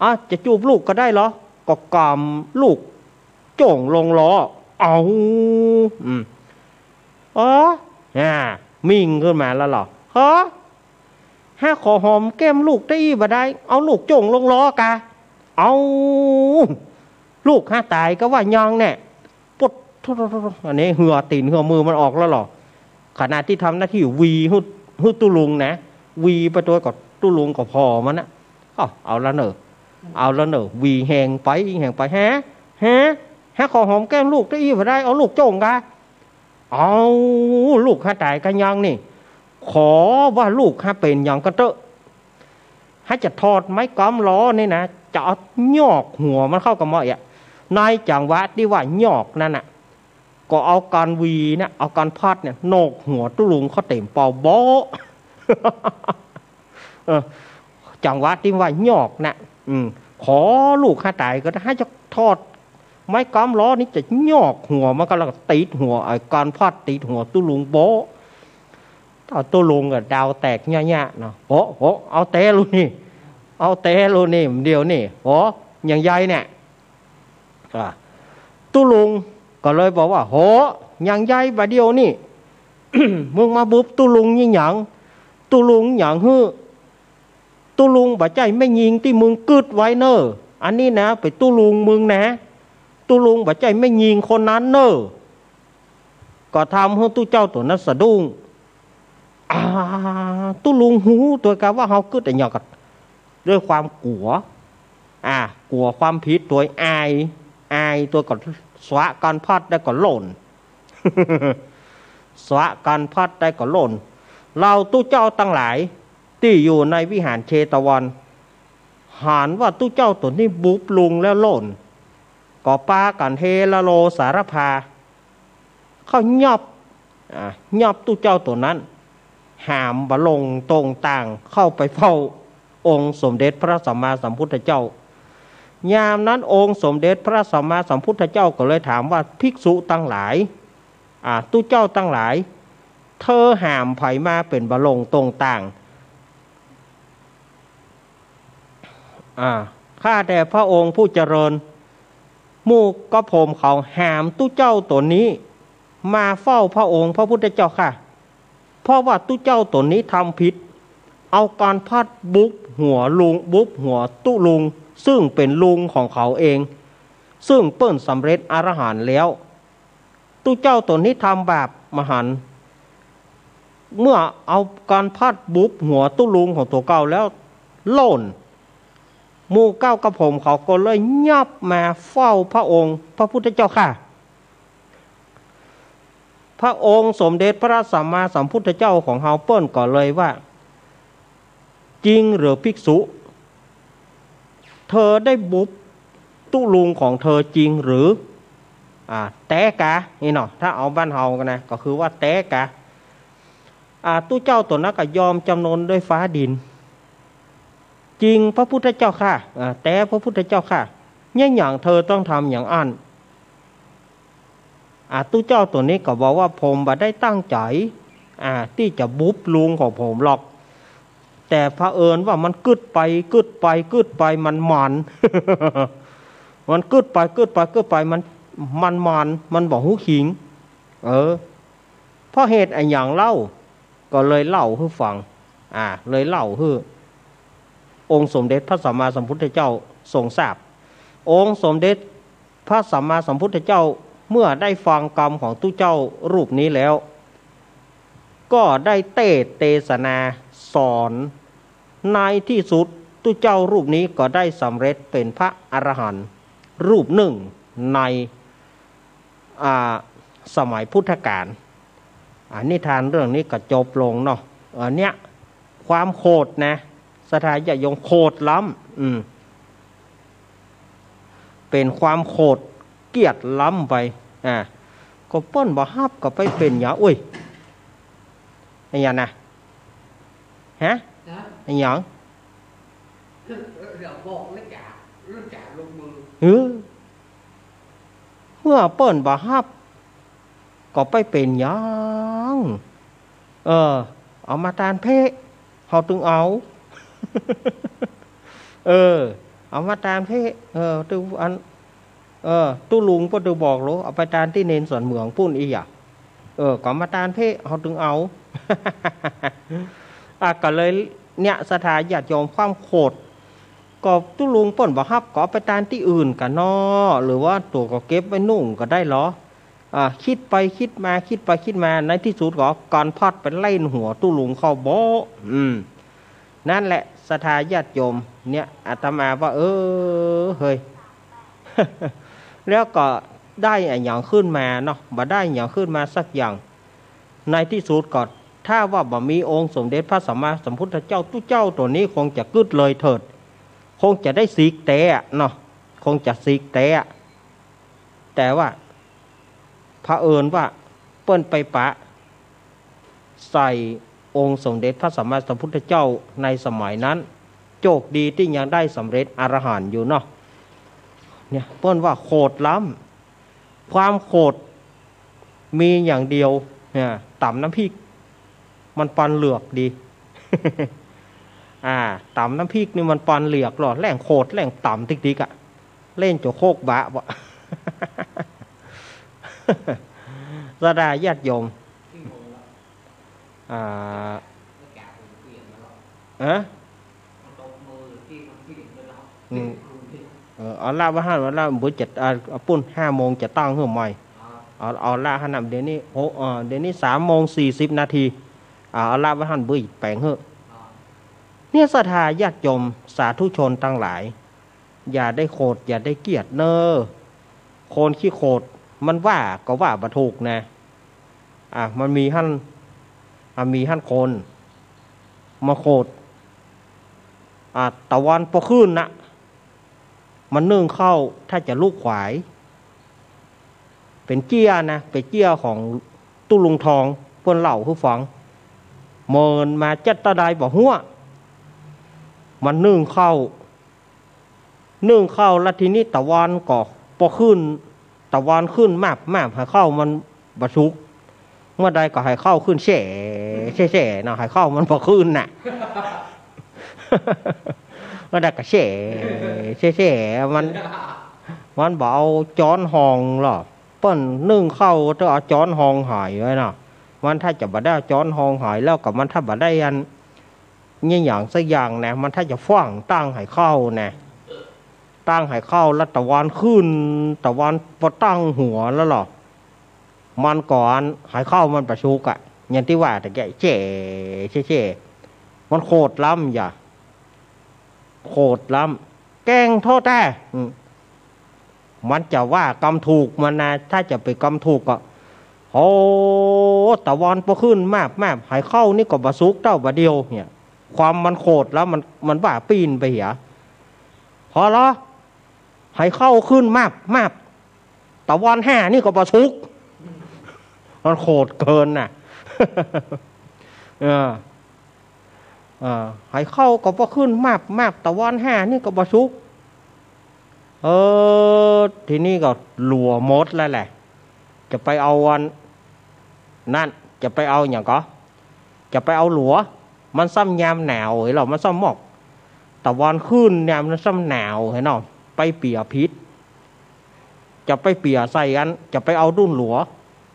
อ่ะ จะจูบลูกก็ได้ลอ ก็กำลูกโจ้งลงล้อ เอา อืม อ๋อ อ่า มิ่งขึ้นมาแล้วลอ ฮะ ฮะ ขอหอมแก้มลูกได้อี้บ่ได้ เอาลูกโจ้งลงล้อกา เอา ลูกฮะต๋ายก็ว่ายังแน่ ปด อันนี้เหื่อตี๋นเหื่อมือมันออกแล้วลอ ขณะตี้ทำหน้าตี้หวีหื้อ หื้อตุ๊ลุงนะ หวีไปตวยก็ตุ๊ลุงก็ผ่อมันนะ เอา เอาละเน่อ เอาละเน่อ หวีแฮงไป แฮงไป ฮะ ฮะ ฮะ ขอหอมแก้มลูกได้อี้บ่ได้ เอาลูกโจ้งกา เอา ลูกฮะต๋ายกายังนี่ ขอว่าลูกฮะเป๋นหยังก็เต๊อะ ฮะจะถอดไม้ก๊ำล้อนี่นะ จะเอาหยอกหัวมันเข้ากับหม้อเอะ ในจังหวะตี้ว่าหยอกนั้นน่ะ ก็เอาก้านหวีนะ เอาก้านพัดเนี่ย โหนกหัวตุ๊ลุงเข้าเต๋มเป่าโบ๊ะ เออ จังหวะตี้ว่าหยอกนะ อืม ขอลูกฮะต๋ายก็ได้ ฮะจะถอดไม้ก๊ำล้อนี่จะหยอกหัวมันก็ แล้วก็ตี๋หัว ไอ้ก้านพัดตี๋หัวตุ๊ลุงโบ๊ะ เอาตุ๊ลุงก็ดาวแตกเยียะๆ เนาะ โห โห เอาแต๊ลูกนี่ เอาแต๊ลูกนี่ เดี๋ยวนี่ โห ยังใยเนี่ย อ่า ตุ๊ลุงก็เลยบอกว่า โห ยังใยบ่าเดี่ยวนี่ มึงมาบุบตุ๊ลุงยี่หยัง ตุ๊ลุงหยังหื้อ ตุ๊ลุงบ่ใจ้แม่ญิงตี้มึงกึ๊ดไว้เน่อ อันนี้นะ เป๋นตุ๊ลุงมึงนะ ตุ๊ลุงบ่ใจ้แม่ญิงคนนั้นเน่อ ก็ทำหื้อตุ๊เจ้าตั๋วนั้นสะดุ้ง อ่า ตุ๊ลุงฮู้ตวยกาว่าเฮากึ๊ดอะหยังก็ ด้วยความกั๋ว อ่า กั๋วความผิดตวย อาย อายตวยก็สวะก้านพัดได้ก็ล่น สวะก้านพัดได้ก็ล่น เหล่าตุ๊เจ้าตังหลายตี้อยู่ในวิหารเชตวัน หันว่าตุ๊เจ้าตั๋วนี้บุบลุงแล้วล่น ก็ปากั๋นเฮละโลสารภา เข้าหยอบ อ่า หยอบตุ๊เจ้าตั๋วนั้น หามบ่ลงตรงต่าง เข้าไปเฝ้าองค์สมเด็จพระสัมมาสัมพุทธเจ้า ยามนั้นองค์สมเด็จพระสัมมาสัมพุทธเจ้าก็เลยถามว่า ภิกษุตังหลาย อ่า ตุ๊เจ้าตังหลาย เธอหามใผมาเป๋นบ่ลงตรงต่าง อ่า ข้าแต่พระองค์ผู้เจริญ หมู่กระผมเขาหามตุ๊เจ้าตั๋วนี้มาเฝ้าพระองค์พระพุทธเจ้าค่ะ เพราะว่าตุ๊เจ้าตั๋วนี้ทำผิด เอาก้านพัดบุบหัวลุง บุบหัวตุ๊ลุง ซึ่งเป๋นลุงของเขาเอง ซึ่งเปิ้นสำเร็จอรหันต์แล้ว ตุ๊เจ้าตั๋วนี้ทำบาปมหันต์ เมื่อเอาก้านพัดบุบหัวตุ๊ลุงของตั๋วเก่าแล้วล่น หมู่เก้ากระผมเขาก็เลยหยอบมาเฝ้าพระองค์พระพุทธเจ้าค่ะ พระองค์สมเด็จพระสัมมาสัมพุทธเจ้าของเฮาเปิ้นก็เลยว่า จริงหรือภิกษุ เธอได้บุบตุ๊ลุงของเธอจริงหรือ อ่า แต๊กา นี่เนาะ ถ้าเอาบ้านเฮากั๋นนะ ก็คือว่าแต๊กา อ่า ตุ๊เจ้าตั๋วนั้นก็ยอมจ๋ำนนด้วยฟ้าดิน จริงพระพุทธเจ้าข้า อ่า แต๊พระพุทธเจ้าข้า เยียะหยังเธอต้องทำอย่างอั้น อ่า ตุ๊เจ้าตั๋วนี้ก็บอกว่า ผมบ่ได้ตั้งใจ๋ อ่า ตี้จะบุบลุงของผมหรอก แต่เผอิญว่ามันกึ๊ดไปกึ๊ดไปกึ๊ดไปมันมัน มันกึ๊ดไปกึ๊ดไปกึ๊ดไปมัน มันมัน มันบ่ฮู้คิง เออ เพราะเหตุอะหยังเล่า ก็เลยเล่าหื้อฟัง อ่า เลยเล่าหื้อองค์สมเด็จพระสัมมาสัมพุทธเจ้าทรงทราบ องค์สมเด็จพระสัมมาสัมพุทธเจ้าเมื่อได้ฟังกำของตุ๊เจ้ารูปนี้แล้ว ก็ได้เตสน์เตสนาสอน ในตี้สุดตุ๊เจ้ารูปนี้ก็ได้สำเร็จเป๋นพระอรหันต์รูปนึ่งใน อ่า สมัยพุทธกาล อ่า นิทานเรื่องนี้ก็จบลงเนาะ เออ เนี่ย ความโขดนะ ศรัทธาญาติโยม โขดล้ำ อืม เป๋นความโขดเกลียดล้ำไป อ่า ก็เปิ้นบ่ฮับก็ไปเป๋นหยัง โอ้ย อะหยังนะ ฮะ ฮะ อะหยัง เดี๋ยวบอกเรื่องจ๋า เรื่องจ๋าลงมือ หือ เมื่อเปิ้นบ่ฮับ ก็ไปเป๋นหยัง เออ เอามาตานเภะ เฮาตึงเอา เออ เอามาตานเภะ เออ ตึงอัน เออ ตุ๊ลุงเปิ้นตึงบอกโล เอาไปตานตี้เณรสวนเหมืองปู้นอี้อะ เออ ก็เอามาตานเภะ เฮาตึงเอา อ่ะ ก็เลยเนี่ย ศรัทธาญาติโยม ความโขด ก็ตุ๊ลุงเปิ้นบ่ฮับ ก็เอาไปตานตี้อื่นก่ะเนาะ หรือว่าตั๋วก็เก็บไว้นุ่งก็ได้ลอ อ่า กึ๊ดไปกึ๊ดมา กึ๊ดไปกึ๊ดมา ในตี้สุดก็เอาก๋านพัดไปเล่นหัวตุ๊ลุงเข้าโบ๊ะ อืม นั่นแหละ ศรัทธาญาติโยม เนี่ย อาตมาว่า เออ เฮ้ย แล้วก็ได้อะหยังขึ้นมาเนาะ บ่ได้อะหยังขึ้นมาสักอย่าง ในตี้สุดก็ ถ้าว่าบ่มีองค์สมเด็จพระสัมมาสัมพุทธเจ้า ตุ๊เจ้าตั๋วนี้คงจะกึ๊ดเลยเถิด คงจะได้สิกแต๊อะเนาะ คงจะสิกแต๊อะ แต่ว่าเผอิญว่าเปิ้นไปปะใส่องค์สมเด็จพระสัมมาสัมพุทธเจ้าในสมัยนั้น โจคดีตี้ยังได้สำเร็จอรหันต์อยู่เนาะ เนี่ย เปิ้นว่าโขดล้ำ ความโขดมีอย่างเดียว เนี่ย ต๋ำน้ำพริก มันปอนเหลือกดี อ่า ต๋ำน้ำพริกนี่มันปอนเหลือกลอ แหล่งโขดแหล่งต๋ำติ๊กๆ อะ เล่นจ๋นโคกบะบ่ ศรัทธาญาติโยม อ่า ฮะ อืม เออ เอาละว่าหั้น ว่าละ เดี๋ยวจะ อ่า เอาปุ้น ห้าโมงจะตั้งหื้อใหม่ เอา เอาละหั้นน่ะ เดี๋ยวนี้ โอ้ เออ เดี๋ยวนี้สามโมงสี่สิบนาที อ่า เอาละว่าหั้น บ่แป๋งหื้อ เนี่ย ศรัทธาญาติโยม สาธุชนตังหลาย อย่าได้โขด อย่าได้เกลียดเน่อ คนขี้โขด มันว่าก็ว่าบ่ถูกนะ อ่ะ มันมีหั้น อ่ะ มีหั้นคนมาโขด อ่ะ ตะวันปอขึ้นน่ะ มันนึ่งข้าว ถ้าจะลุกขวาย เป๋นเจ๊ยนะ เป๋นเจ๊ยของตุ๊ลุงทอง เปิ้นเล่าหื้อฟัง เมินมาจั๊ดเต้าใดบ่ฮู้ มันนึ่งข้าว นึ่งข้าวแล้วทีนี้ตะวันก็ปอขึ้น ตะวันขึ้นมาบมาบ ไหข้าวมันบ่สุก เมื่อใดก็ไหข้าวขึ้นแช่ แช่ แช่เนาะ ไหข้าวมันบ่ขึ้นน่ะ เมื่อใดก็แช่ แช่ แช่ มัน มันบ่เอาจ๊อนฮองหรอก เปิ้นนึ่งข้าวต้องเอาจ๊อนฮองไหไว้เนาะ มันถ้าจะบ่ได้เอาจ๊อนฮองไหแล้วก็มันถ้าบ่ได้อัน เนี่ย หยังสักอย่างนะ มันถ้าจะฟั่งตั้งไหข้าวนะ ตั้งไหข้าวแล้วตะวันขึ้น ตะวันปอตั้งหัวแล้วลอ มันก็อัน ไหข้าวมันบ่สุกอะ อย่างตี้ว่าตะแกะ แช่ แช่ แช่ มันโขดล้ำอย่า โขดล้ำ แกล้งโทษแท้ อืม มันจะว่ากำถูกมันนะ ถ้าจะไปกำถูกก็ ไห โอ้ ตะวันปอขึ้นมาบมาบ ไหข้าวนี่ก็บ่สุกเต้าบ่าเดี่ยวเนี่ย ความมันโขดแล้วมัน มันว่าปี้นไปเหีย พอละ ไหข้าวขึ้นมาบมาบ ตะวันห้านี่ก็บ่สุก มันโขดเกินน่ะ เออ เออ ไหข้าวก็ปอขึ้นมาบมาบ ตะวันห้านี่ก็บ่สุก เออ ทีนี้ก็หลัวหมดแล้วแหละ จะไปเอาอัน นั่น จะไปเอาหยังก่อ จะไปเอาหลัว มันซ้ำยามหนาวเอ้ย แล้วมันซ้ำหมอก ตะวันขึ้นยามมันซ้ำหนาวเหียเนาะ ไปเปียผิด จะไปเปียใส่อัน จะไปเอาดุ้นหลัว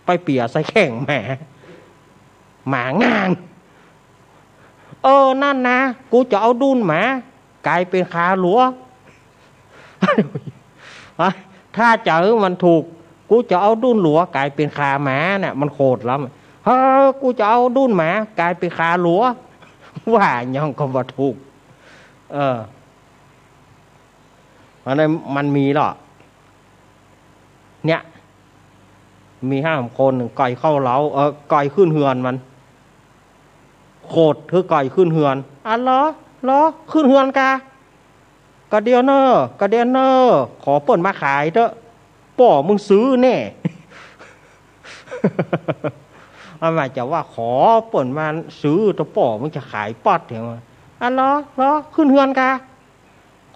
ไปเปียใส่แข้งหมา หมางาน เออ นั่นนะ กูจะเอาดุ้นหมา ก๋ายเป๋นขาหลัว ถ้าจะหื้อมันถูก กูจะเอาดุ้นหลัว ก๋ายเป๋นขาหมาเนี่ย มันโขดแล้ว เฮ้อ กูจะเอาดุ้นหมา ก๋ายเป๋นขาหลัว ว่าหยังก็บ่ถูก เออ อันนั้นมันมีละ เนี่ย มีห้าคน ก่อยเข้าเล้า เออ ก่อยขึ้นเฮือนมัน โขดหื้อก่อยขึ้นเฮือน อะ เหรอ เหรอ ขึ้นเฮือนกา กาเดียวเน่อ กาเดียวเน่อ ขอเปิ้นมาขายเต๊อะ ป้อมึงซื้อแน่ อันว่าจะว่าขอเปิ้นมาซื้อเต๊อะ ป้อมึงจะขายป๊อดเหีย อะ เหรอ เหรอ ขึ้นเฮือนกา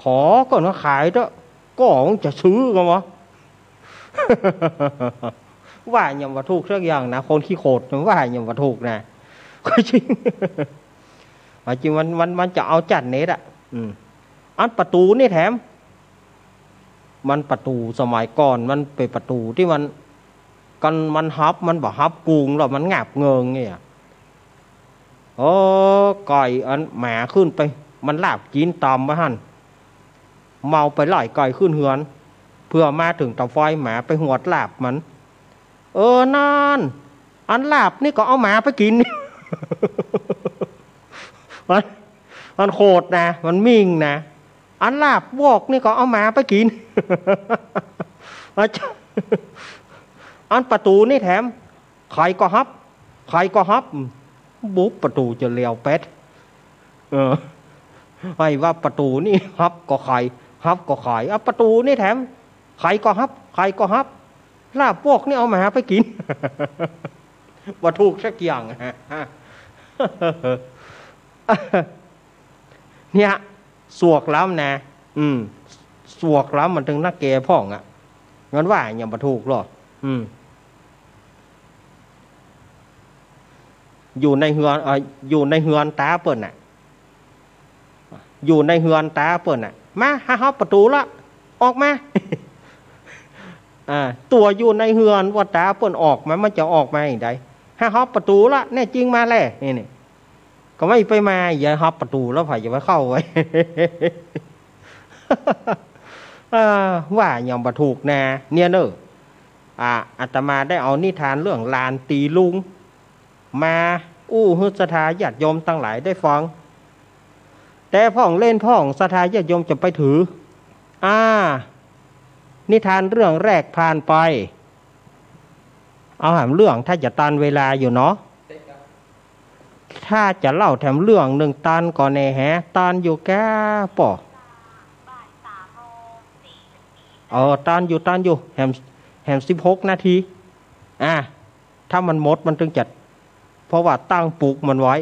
ขอก่อนว่าขายเต๊อะ ก็มึงจะซื้อกั๋นวะ ว่าหยังบ่ถูกสักอย่างนะ คนขี้โขดว่าหยังบ่ถูกนะ ก็จริง ว่าจริงมัน มัน มันจะเอาจัดเน็ตอะ อืม อันประตู๋นี่แถม มันประตู๋สมัยก่อน มันเป๋นประตู๋ตี้มัน กันมันฮับ มันบ่ฮับกุง แล้วมันงับเงิงเนี่ย โอ้ ก่อยอันหมาขึ้นไป มันลาบกิ๋นต๋ำไว้หั้น เมาไปไล่ก่อยขึ้นเฮือน เพื่อมาเถิงเตาไฟ หมาไปหวดลาบมัน เออ นั่น อันลาบนี่ก็เอาหมาไปกิ๋น มัน มันโขดนะ มันมิ่งนะ อันลาบวอกนี่ก็เอาหมาไปกิ๋น อันประตู๋นี่แถม ใค่ก็ฮับ ใค่ก็ฮับ บุบประตู๋จะเลวเป็ด เออ ไอ้ว่าประตู๋นี่ฮับก็ใค่ ฮับก็ใค่ อ่ะ ประตู๋นี่แถม ใค่ก็ฮับ ใค่ก็ฮับ ลาบวอกนี่เอาหมาไปกิ๋น บ่ถูกสักอย่าง เนี่ย สวกล้ำนะ อืม สวกล้ำมันเถิงนักแก่พ่องอะ มันว่าหยังบ่ถูกหรอก อืม อยู่ในเฮือน เอ่อ อยู่ในเฮือนต๋าเปิ้นน่ะ อยู่ในเฮือนต๋าเปิ้นน่ะ มา หาฮับประตู๋ละ ออกมา อ่า ตั๋วอยู่ในเฮือนว่าต๋าเปิ้นออกมา มันจะออกมาอย่างใด หาฮับประตู๋ละ แน่จริงมาแล นี่ นี่ ก็ไม่ไปมา อย่าฮับประตู๋แล้ว ใผจะไปเข้าไว้ อ่า ว่าหยังบ่ถูกนะ เนี่ยเน่อ อ่า อาตมาได้เอานิทานเรื่องหลานตี๋ลุง มาอู้หื้อศรัทธาญาติโยมตังหลายได้ฟัง แต่พ่องเล่นพ่องศรัทธาญาติโยมจะไปถือ อ่า นิทานเรื่องแรกผ่านไป เอาแหมเรื่อง ถ้าจะตันเวลาอยู่เนาะ ถ้าจะเล่าแถมเรื่องนึ่งตันก่อแน่แฮะ ตันอยู่แก่ป้อ เออ ตันอยู่ ตันอยู่ แหม แหมสิบหกนาที อ่ะ ถ้ามันหมดมันเถิงจะ เพราะว่าตั้งปลุกมันไว้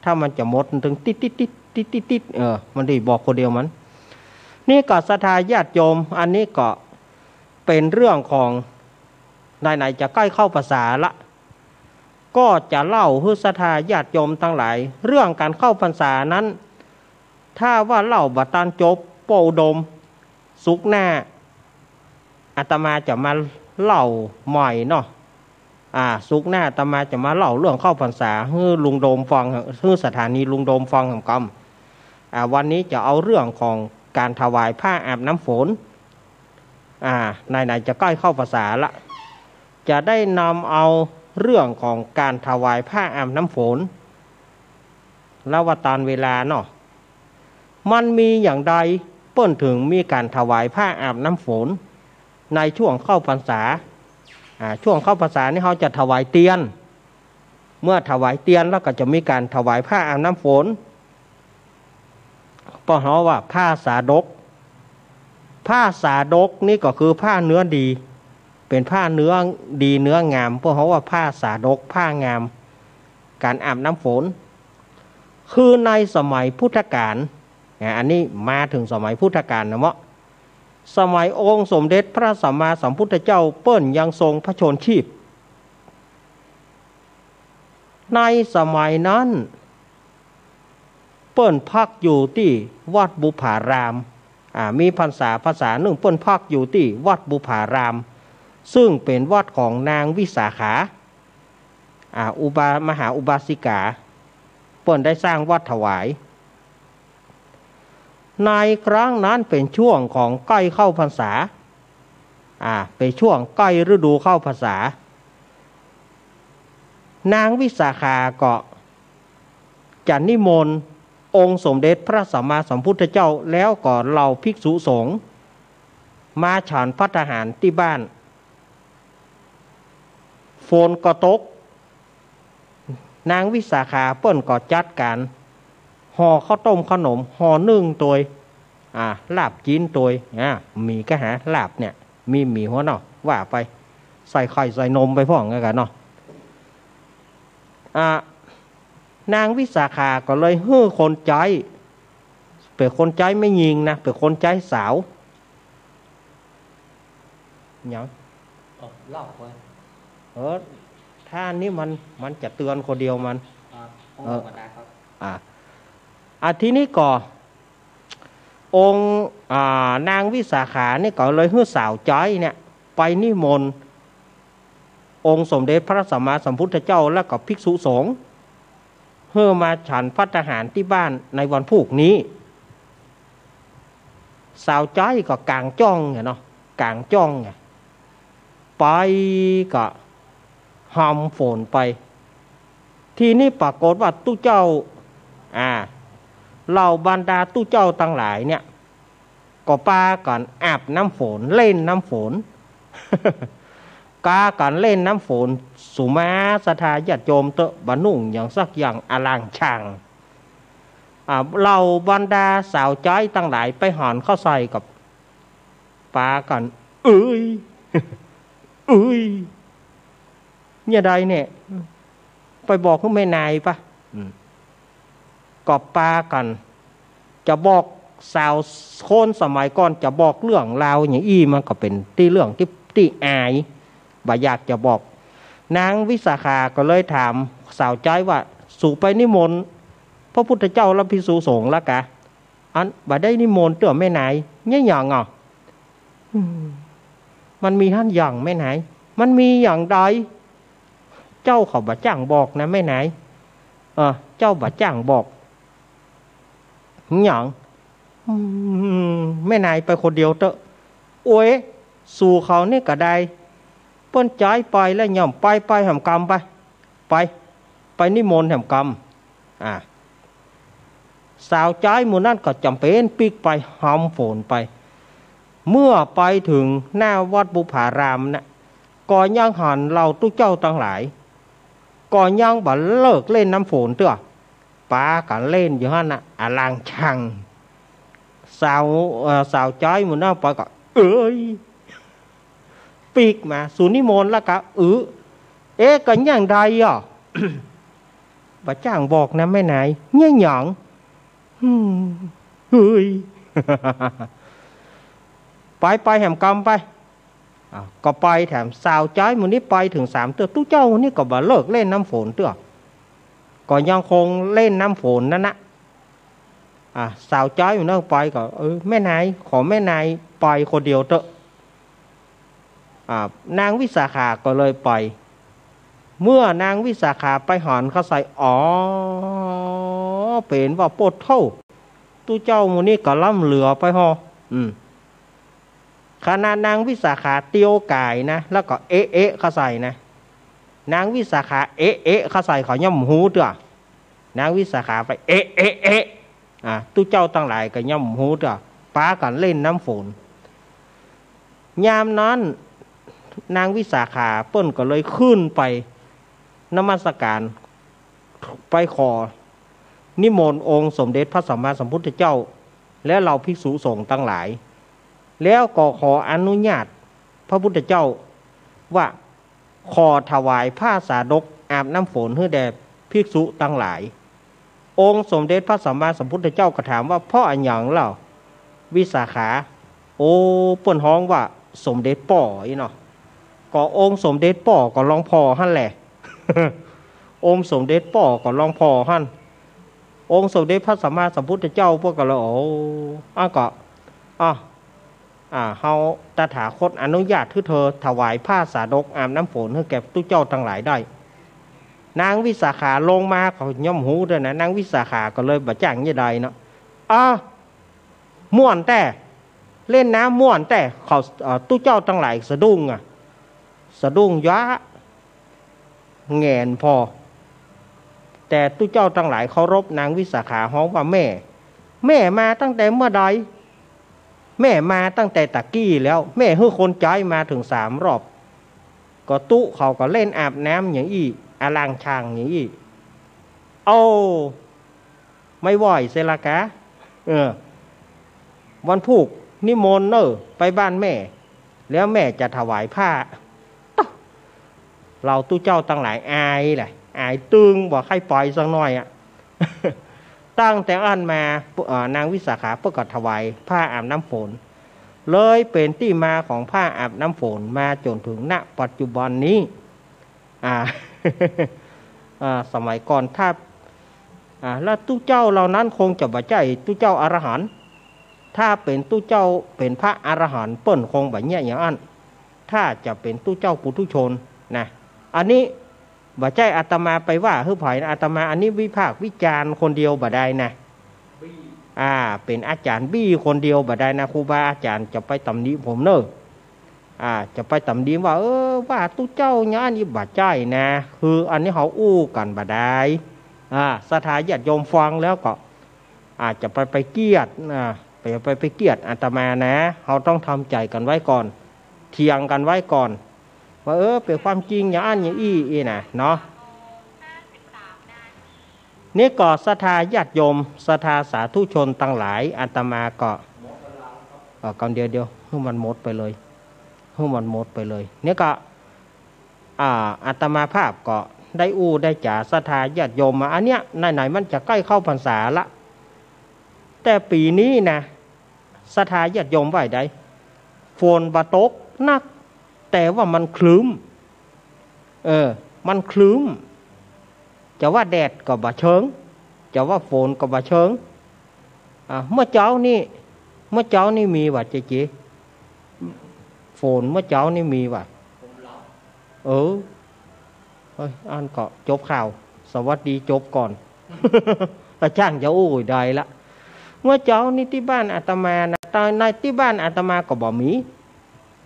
ถ้ามันจะหมดมันเถิงติ๊ดติ๊ดติ๊ดติ๊ดติ๊ดติ๊ด เออ มันได้บอกคนเดียวมัน นี่ก็ศรัทธาญาติโยม อันนี้ก็เป๋นเรื่องของ ไหนๆ จะใก้เข้าพรรษาละ ก็จะเล่าหื้อศรัทธาญาติโยมตังหลาย เรื่องก๋านเข้าพรรษานั้น ถ้าว่าเล่าบ่ตันจบ ป้ออุดม ศุกร์หน้า อาตมาจะมาเล่าใหม่เนาะ อ่า ศุกร์หน้าอาตมาจะมาเล่าเรื่องเข้าพรรษาหื้อลุงโดมฟัง หื้อศรัทธาญาติโยมลุงโดมฟังแหมกำ อ่า วันนี้จะเอาเรื่องของก๋านถวายผ้าอาบน้ำฝน อ่า ไหนๆ จะใก้เข้าพรรษาละ จะได้นำเอาเรื่องของก๋านถวายผ้าอาบน้ำฝน ละว่าตันเวลาเนาะ มันมีอย่างใดเปิ้นเถิงมีก๋านถวายผ้าอาบน้ำฝน ในช่วงเข้าพรรษา อ่า ช่วงเข้าพรรษานี่เฮาจะถวายเตียน เมื่อถวายเตียนแล้วก็จะมีก๋านถวายผ้าอาบน้ำฝน เปิ้นฮ้องว่าผ้าสาดก ผ้าสาดกนี่ก็คือผ้าเนื้อดี เป๋นผ้าเนื้อดีเนื้องาม เปิ้นฮ้องว่าผ้าสาดก ผ้างาม ก๋านอาบน้ำฝน คือในสมัยพุทธกาล อ่า อันนี้มาเถิงสมัยพุทธกาลนะเมาะ สมัยองค์สมเด็จพระสัมมาสัมพุทธเจ้าเปิ้นยังทรงพระชนม์ชีพ ในสมัยนั้น เปิ้นพักอยู่ตี้วัดบุพาราม อ่า มีพรรษา พรรษานึ่งเปิ้นพักอยู่ตี้วัดบุพาราม ซึ่งเป๋นวัดของนางวิสาขา อ่า อุบา มหาอุบาสิกา เปิ้นได้สร้างวัดถวาย ในครั้งนั้นเป๋นช่วงของใก้เข้าพรรษา อ่า เป๋นช่วงใก้ฤดูเข้าพรรษา นางวิสาขาก็จะนิมนต์องค์สมเด็จพระสัมมาสัมพุทธเจ้า แล้วก็เหล่าภิกษุสงฆ์มาฉันภัตตาหารตี้บ้าน ฝนก็ตก นางวิสาขาเปิ้นก็จัดก๋านห่อข้าวต้มขนม ห่อนึ่งตวย อ่า ลาบจี๋นตวย อ่า หมี่ก็หา ลาบเนี่ย มีหมี่หัวเนาะ ว่าไป ใส่ไข่ใส่นมไปพ่องกั๋นเนาะ อ่า นางวิสาขาก็เลยหื้อคนใจ๊ เป๋นคนใจ๊แม่ญิงนะ เป๋นคนใจ๊สาว หยัง เอ้า เล่าไป เออ ถ้าอันนี้มัน มันจะเตือนคนเดียวมัน อ่า เออ ธรรมดาครับ อ่า อ่า ทีนี้ก็ องค์ อ่า นางวิสาขานี่ก็เลยหื้อสาวใจ๊เนี่ย ไปนิมนต์ องค์สมเด็จพระสัมมาสัมพุทธเจ้า แล้วก็ภิกษุสงฆ์ หื้อมาฉันภัตตาหารตี้บ้านในวันพูกนี้ สาวใจ๊ก็ก๋างจ้องไงเนาะ ก๋างจ้องไง ไปก็หำฝนไป ทีนี้ปรากฏว่าตุ๊เจ้า อ่า เหล่าบรรดาตุ๊เจ้าตังหลายเนี่ย ก็ปากั๋นอาบน้ำฝน เล่นน้ำฝน ปากั๋นเล่นน้ำฝน สุมาศรัทธาญาติโยมเต๊อะ บ่นุ่งหยังสักอย่าง อะลางช่าง อ่า เหล่าบรรดาสาวใจ๊ตังหลายไปหันเข้าใส่ก็ปากั๋น เอ้ย เอ้ย เนี่ยใดเนี่ย ไปบอกหื้อแม่นายปะ อืม ก็ปากั๋น จะบอกสาวคนสมัยก่อน จะบอกเรื่องราวอย่างอี้ มันก็เป๋นตี้เรื่องตี้ ตี้อาย บ่อยากจะบอก นางวิสาขาก็เลยถามสาวใจ๊ว่า สูไปนิมนต์พระพุทธเจ้าและภิกษุสงฆ์ละกา อันบ่ได้นิมนต์เตื้อแม่นาย เนี่ยหยังอ่ะ อืม มันมีหั้นหยังแม่นาย มันมีหยังใด เจ้าเขาบ่จ้างบอกนะแม่นาย เออ เจ้าบ่จ้างบอก หยัง อืม แม่นายไปคนเดียวเต๊อะ โอ๊ย สูเขานี่ก็ได้ เปิ้นใจ๊ไปแล้วย่อมไป ไปแหมกำไป ไป ไปนิมนต์แหมกำ อ่า สาวใจ๊หมู่นั้นก็จ๋ำเป๋นปิ๊กไป หำฝนไป เมื่อไปเถิงหน้าวัดบุพารามนะ ก็ยังหันเหล่าตุ๊เจ้าตังหลาย ก็ยังบ่เลิกเล่นน้ำฝนเตื้อ ปากั๋นเล่นอยู่หั้นนะ อะลางช่าง สาว เอ่อ สาวใจ๊หมู่นั้นไปก็ เอ้ย ปิ๊กมา สูนิมนต์ละกา อือ เอ๊ะ ก็อย่างใดอ่ะ บ่จ้างบอกนะแม่นาย เนี่ยหยัง อืม เฮ้ย ไป ไปแหมกำไป อ่ะ ก็ไปแถม สาวใจ๊หมู่นี้ไปเถิงสามเตื้อ ตุ๊เจ้าหมู่นี้ก็บ่เลิกเล่นน้ำฝนเตื้อ ก็ยังคงเล่นน้ำฝนนั้นนะ อ่ะ สาวใจ๊หมู่นั้นไปก็ เออ แม่นาย ขอแม่นายไปคนเดียวเต๊อะ อ่า นางวิสาขาก็เลยไป เมื่อนางวิสาขาไปหันเข้าใส่ อ๋อ เป๋นว่าโป๊ดโธ่ ตุ๊เจ้าหมู่นี้ก็ล้ำเหลือไปฮอ อืม ขนาดนางวิสาขาเตียวก๋ายนะ แล้วก็เอ๊ะเอ๊ะเข้าใส่นะ นางวิสาขาเอ๊ะเอ๊ะเข้าใส่เขาย่อมฮู้เตื้อ นางวิสาขาไปเอ๊ะเอ๊ะเอ๊ะ อ่า ตุ๊เจ้าตังหลายก็ย่อมฮู้เตื้อ ปากั๋นเล่นน้ำฝน ยามนั้น นางวิสาขาเปิ้นก็เลยขึ้นไปนมัสการ ไปขอนิมนต์องค์สมเด็จพระสัมมาสัมพุทธเจ้า และเหล่าภิกษุสงฆ์ตังหลาย แล้วก็ขออนุญาตพระพุทธเจ้าว่า ขอถวายผ้าสาดกอาบน้ำฝนหื้อแด่ภิกษุตังหลาย องค์สมเด็จพระสัมมาสัมพุทธเจ้าก็ถามว่า เพราะอะหยังเล่า วิสาขา โอ้ เปิ้นฮ้องว่าสมเด็จป้ออี้เนาะ ก็องค์สมเด็จป้อก็ลองผ่อหั้นแหละ องค์สมเด็จป้อก็ลองผ่อหั้น องค์สมเด็จพระสัมมาสัมพุทธเจ้าเปิ้นก็เลย โอ้ อ้าว ก็ อ้าว อ่า เฮาตถาคตอนุญาตหื้อเธอถวายผ้าสาดกอาบน้ำฝนหื้อแก่ตุ๊เจ้าตังหลายได้ นางวิสาขาลงมา เขาย่อมฮู้ตวยนะ นางวิสาขาก็เลยบ่จ้างเยียะใดเนาะ อ้าว ม่วนแต๊ เล่นน้ำม่วนแต๊ เขา เอ่อ ตุ๊เจ้าตังหลายสะดุ้งอะ สะดุ้งยะ แหงนผ่อ แต่ตุ๊เจ้าตังหลายเคารพนางวิสาขาฮ้องว่าแม่ แม่มาตั้งแต่เมื่อใด แม่มาตั้งแต่ตะกี้แล้ว แม่หื้อคนใจ๊มาเถิงสามรอบ ก็ตุ๊เขาก็เล่นอาบน้ำอย่างอี้ อะล้างชามอย่างอี้ โอ้ ไม่ไหวเสียละกา เออ วันพูกนิมนต์เน่อ ไปบ้านแม่ แล้วแม่จะถวายผ้า ต๊ะ เหล่าตุ๊เจ้าตังหลายอายแหละ อายตึง บ่ใค่ไปสักหน้อยอะ ตั้งแต่อั้นมา เอ่อ นางวิสาขาเปิ้นก็ถวายผ้าอาบน้ำฝน เลยเป๋นตี้มาของผ้าอาบน้ำฝนมาจ๋นเถิง ณ ปัจจุบันนี้ อ่า อ่า สมัยก่อนถ้า อ่า แล้วตุ๊เจ้าเหล่านั้นคงจะบ่ใจ้ตุ๊เจ้าอรหันต์ ถ้าเป๋นตุ๊เจ้าเป๋นพระอรหันต์เปิ้นคงบ่เยียะอย่างอั้น ถ้าจะเป๋นตุ๊เจ้าปุถุชนนะ อันนี้บ่ใจ้อาตมาไปว่าหื้อใผนะ อาตมาอันนี้วิพากษ์วิจารณ์คนเดียวบ่ได้นะ อ่า เป๋นอาจ๋ารย์บี้คนเดียวบ่ได้นะ ครูบาอาจ๋ารย์จะไปตำหนิผมเน่อ อ่า จะไปตำหนิว่า เออ ว่าตุ๊เจ้าอย่างอั้นอี้บ่ใจ้นะ คืออันนี้เฮาอู้กั๋นบ่ได้ อ่า ศรัทธาญาติโยมฟังแล้วก็ อาจจะไป ไปเกียด อ่า ไป ไป ไปเกียดอาตมานะ เฮาต้องทำใจ๋กั๋นไว้ก่อน เถียงกั๋นไว้ก่อน ว่า เออ เป๋นความจริงอย่างอั้นอย่างอี้ อี้นะ เนาะ นี่ก็ศรัทธาญาติโยม ศรัทธาสาธุชนตังหลาย อาตมาก็ เอ่อ กำเดียวเดียว หื้อมันหมดไปเลย หื้อมันหมดไปเลย นี่ก็ อ่า อาตมาภาพก็ได้อู้ได้จ๋าศรัทธาญาติโยมมา อันเนี้ย ไหนๆ มันจะใก้เข้าพรรษาละ แต่ปี๋นี้นะ ศรัทธาญาติโยมว่าใด ฝนบ่ตกนัก แต่ว่ามันครึ้ม เออ มันครึ้ม จะว่าแดดก็บ่เชิง จะว่าฝนก็บ่เชิง อ่า เมื่อเจ๊านี่ เมื่อเจ๊านี่มีหว่าเจ๊เจ๊ ฝนเมื่อเจ๊านี่มีหว่า เออ เฮ้ย อั้นก็จบข่าว สวัสดีจบก่อน ตาจ้างจะอู้ได้ละ เมื่อเจ๊านี่ตี้บ้านอาตมานะ แต่ในตี้บ้านอาตมาก็บ่มี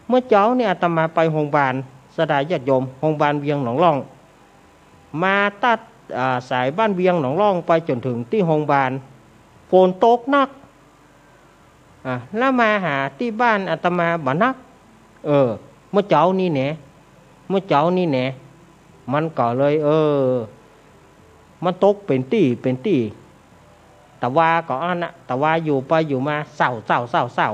เมื่อเจ๊านี่อาตมาไปโฮงบาล ศรัทธาญาติโยม โฮงบาลเวียงหนองล่อง มาตัด อ่า สายบ้านเวียงหนองล่องไปจ๋นเถิงตี้โฮงบาล ฝนตกนัก อ่ะ แล้วมาหาตี้บ้านอาตมาบ่นัก เออ เมื่อเจ๊านี่แหนะ เมื่อเจ๊านี่แหนะ มันก็เลย เออ มันตกเป๋นตี้ เป๋นตี้ ตะวาก็อั้นนะ ตะวาอยู่ไปอยู่มา เศร้า เศร้า เศร้า เศร้า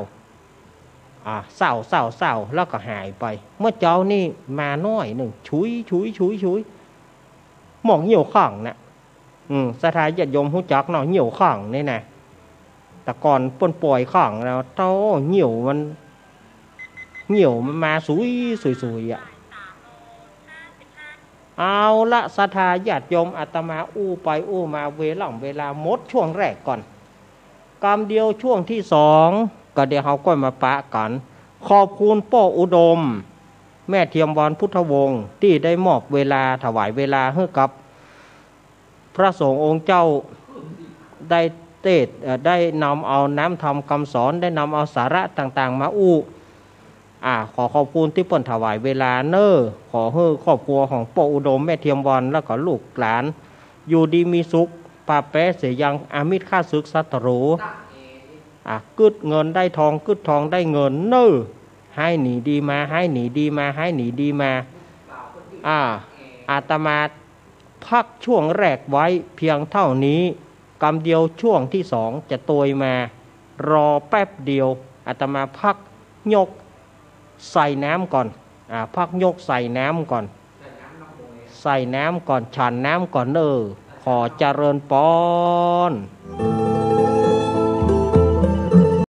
อ่า เศร้า เศร้า เศร้า แล้วก็หายไป เมื่อเจ๊านี่มาหน้อยนึ่ง ชุย ชุย ชุย ชุย หมองเยี่ยวข้างน่ะ อืม ศรัทธาญาติโยมฮู้จักเนาะ เยี่ยวข้างนี่นะ แต่ก่อนเปิ้นป่อยข้างแล้ว โธ่ เยี่ยวมัน เยี่ยวมันมาสุย สุย สุยอะ เอาละ ศรัทธาญาติโยม อาตมาอู้ไปอู้มา เวล่ำเวลาหมดช่วงแรกก่อน กำเดียวช่วงตี้สอง ก็เดี๋ยวเฮาก้อยมาปะกั๋น ขอบคุณป้ออุดม แม่เทียมวรรณพุทธวงศ์ ตี้ได้มอบเวลา ถวายเวลาหื้อกับ พระสงฆ์องค์เจ้าได้เตสน์ เอ่อ ได้นำเอาน้ำธรรมคำสอน ได้นำเอาสาระต่างๆ มาอู้ อ่า ขอขอบคุณตี้เปิ้นถวายเวลาเน่อ ขอหื้อครอบครัวของป้ออุดม แม่เทียมวรรณ แล้วก็ลูกหลาน อยู่ดีมีสุข ปราบแป๊เสียยังอามิตรข้าศึกศัตรู อ่า กึ๊ดเงินได้ทอง กึ๊ดทองได้เงินเน่อ หายหนีดีมา หายหนีดีมา หายหนีดีมา อ่า อาตมาพักช่วงแรกไว้เพียงเท่านี้ กำเดียวช่วงที่สองจะตวยมา รอแป๊บเดียว อาตมาพักยกใส่น้ำก่อน อ่า พักยกใส่น้ำก่อน ใส่น้ำก่อน ฉันน้ำก่อนเน่อ ขอเจริญปอน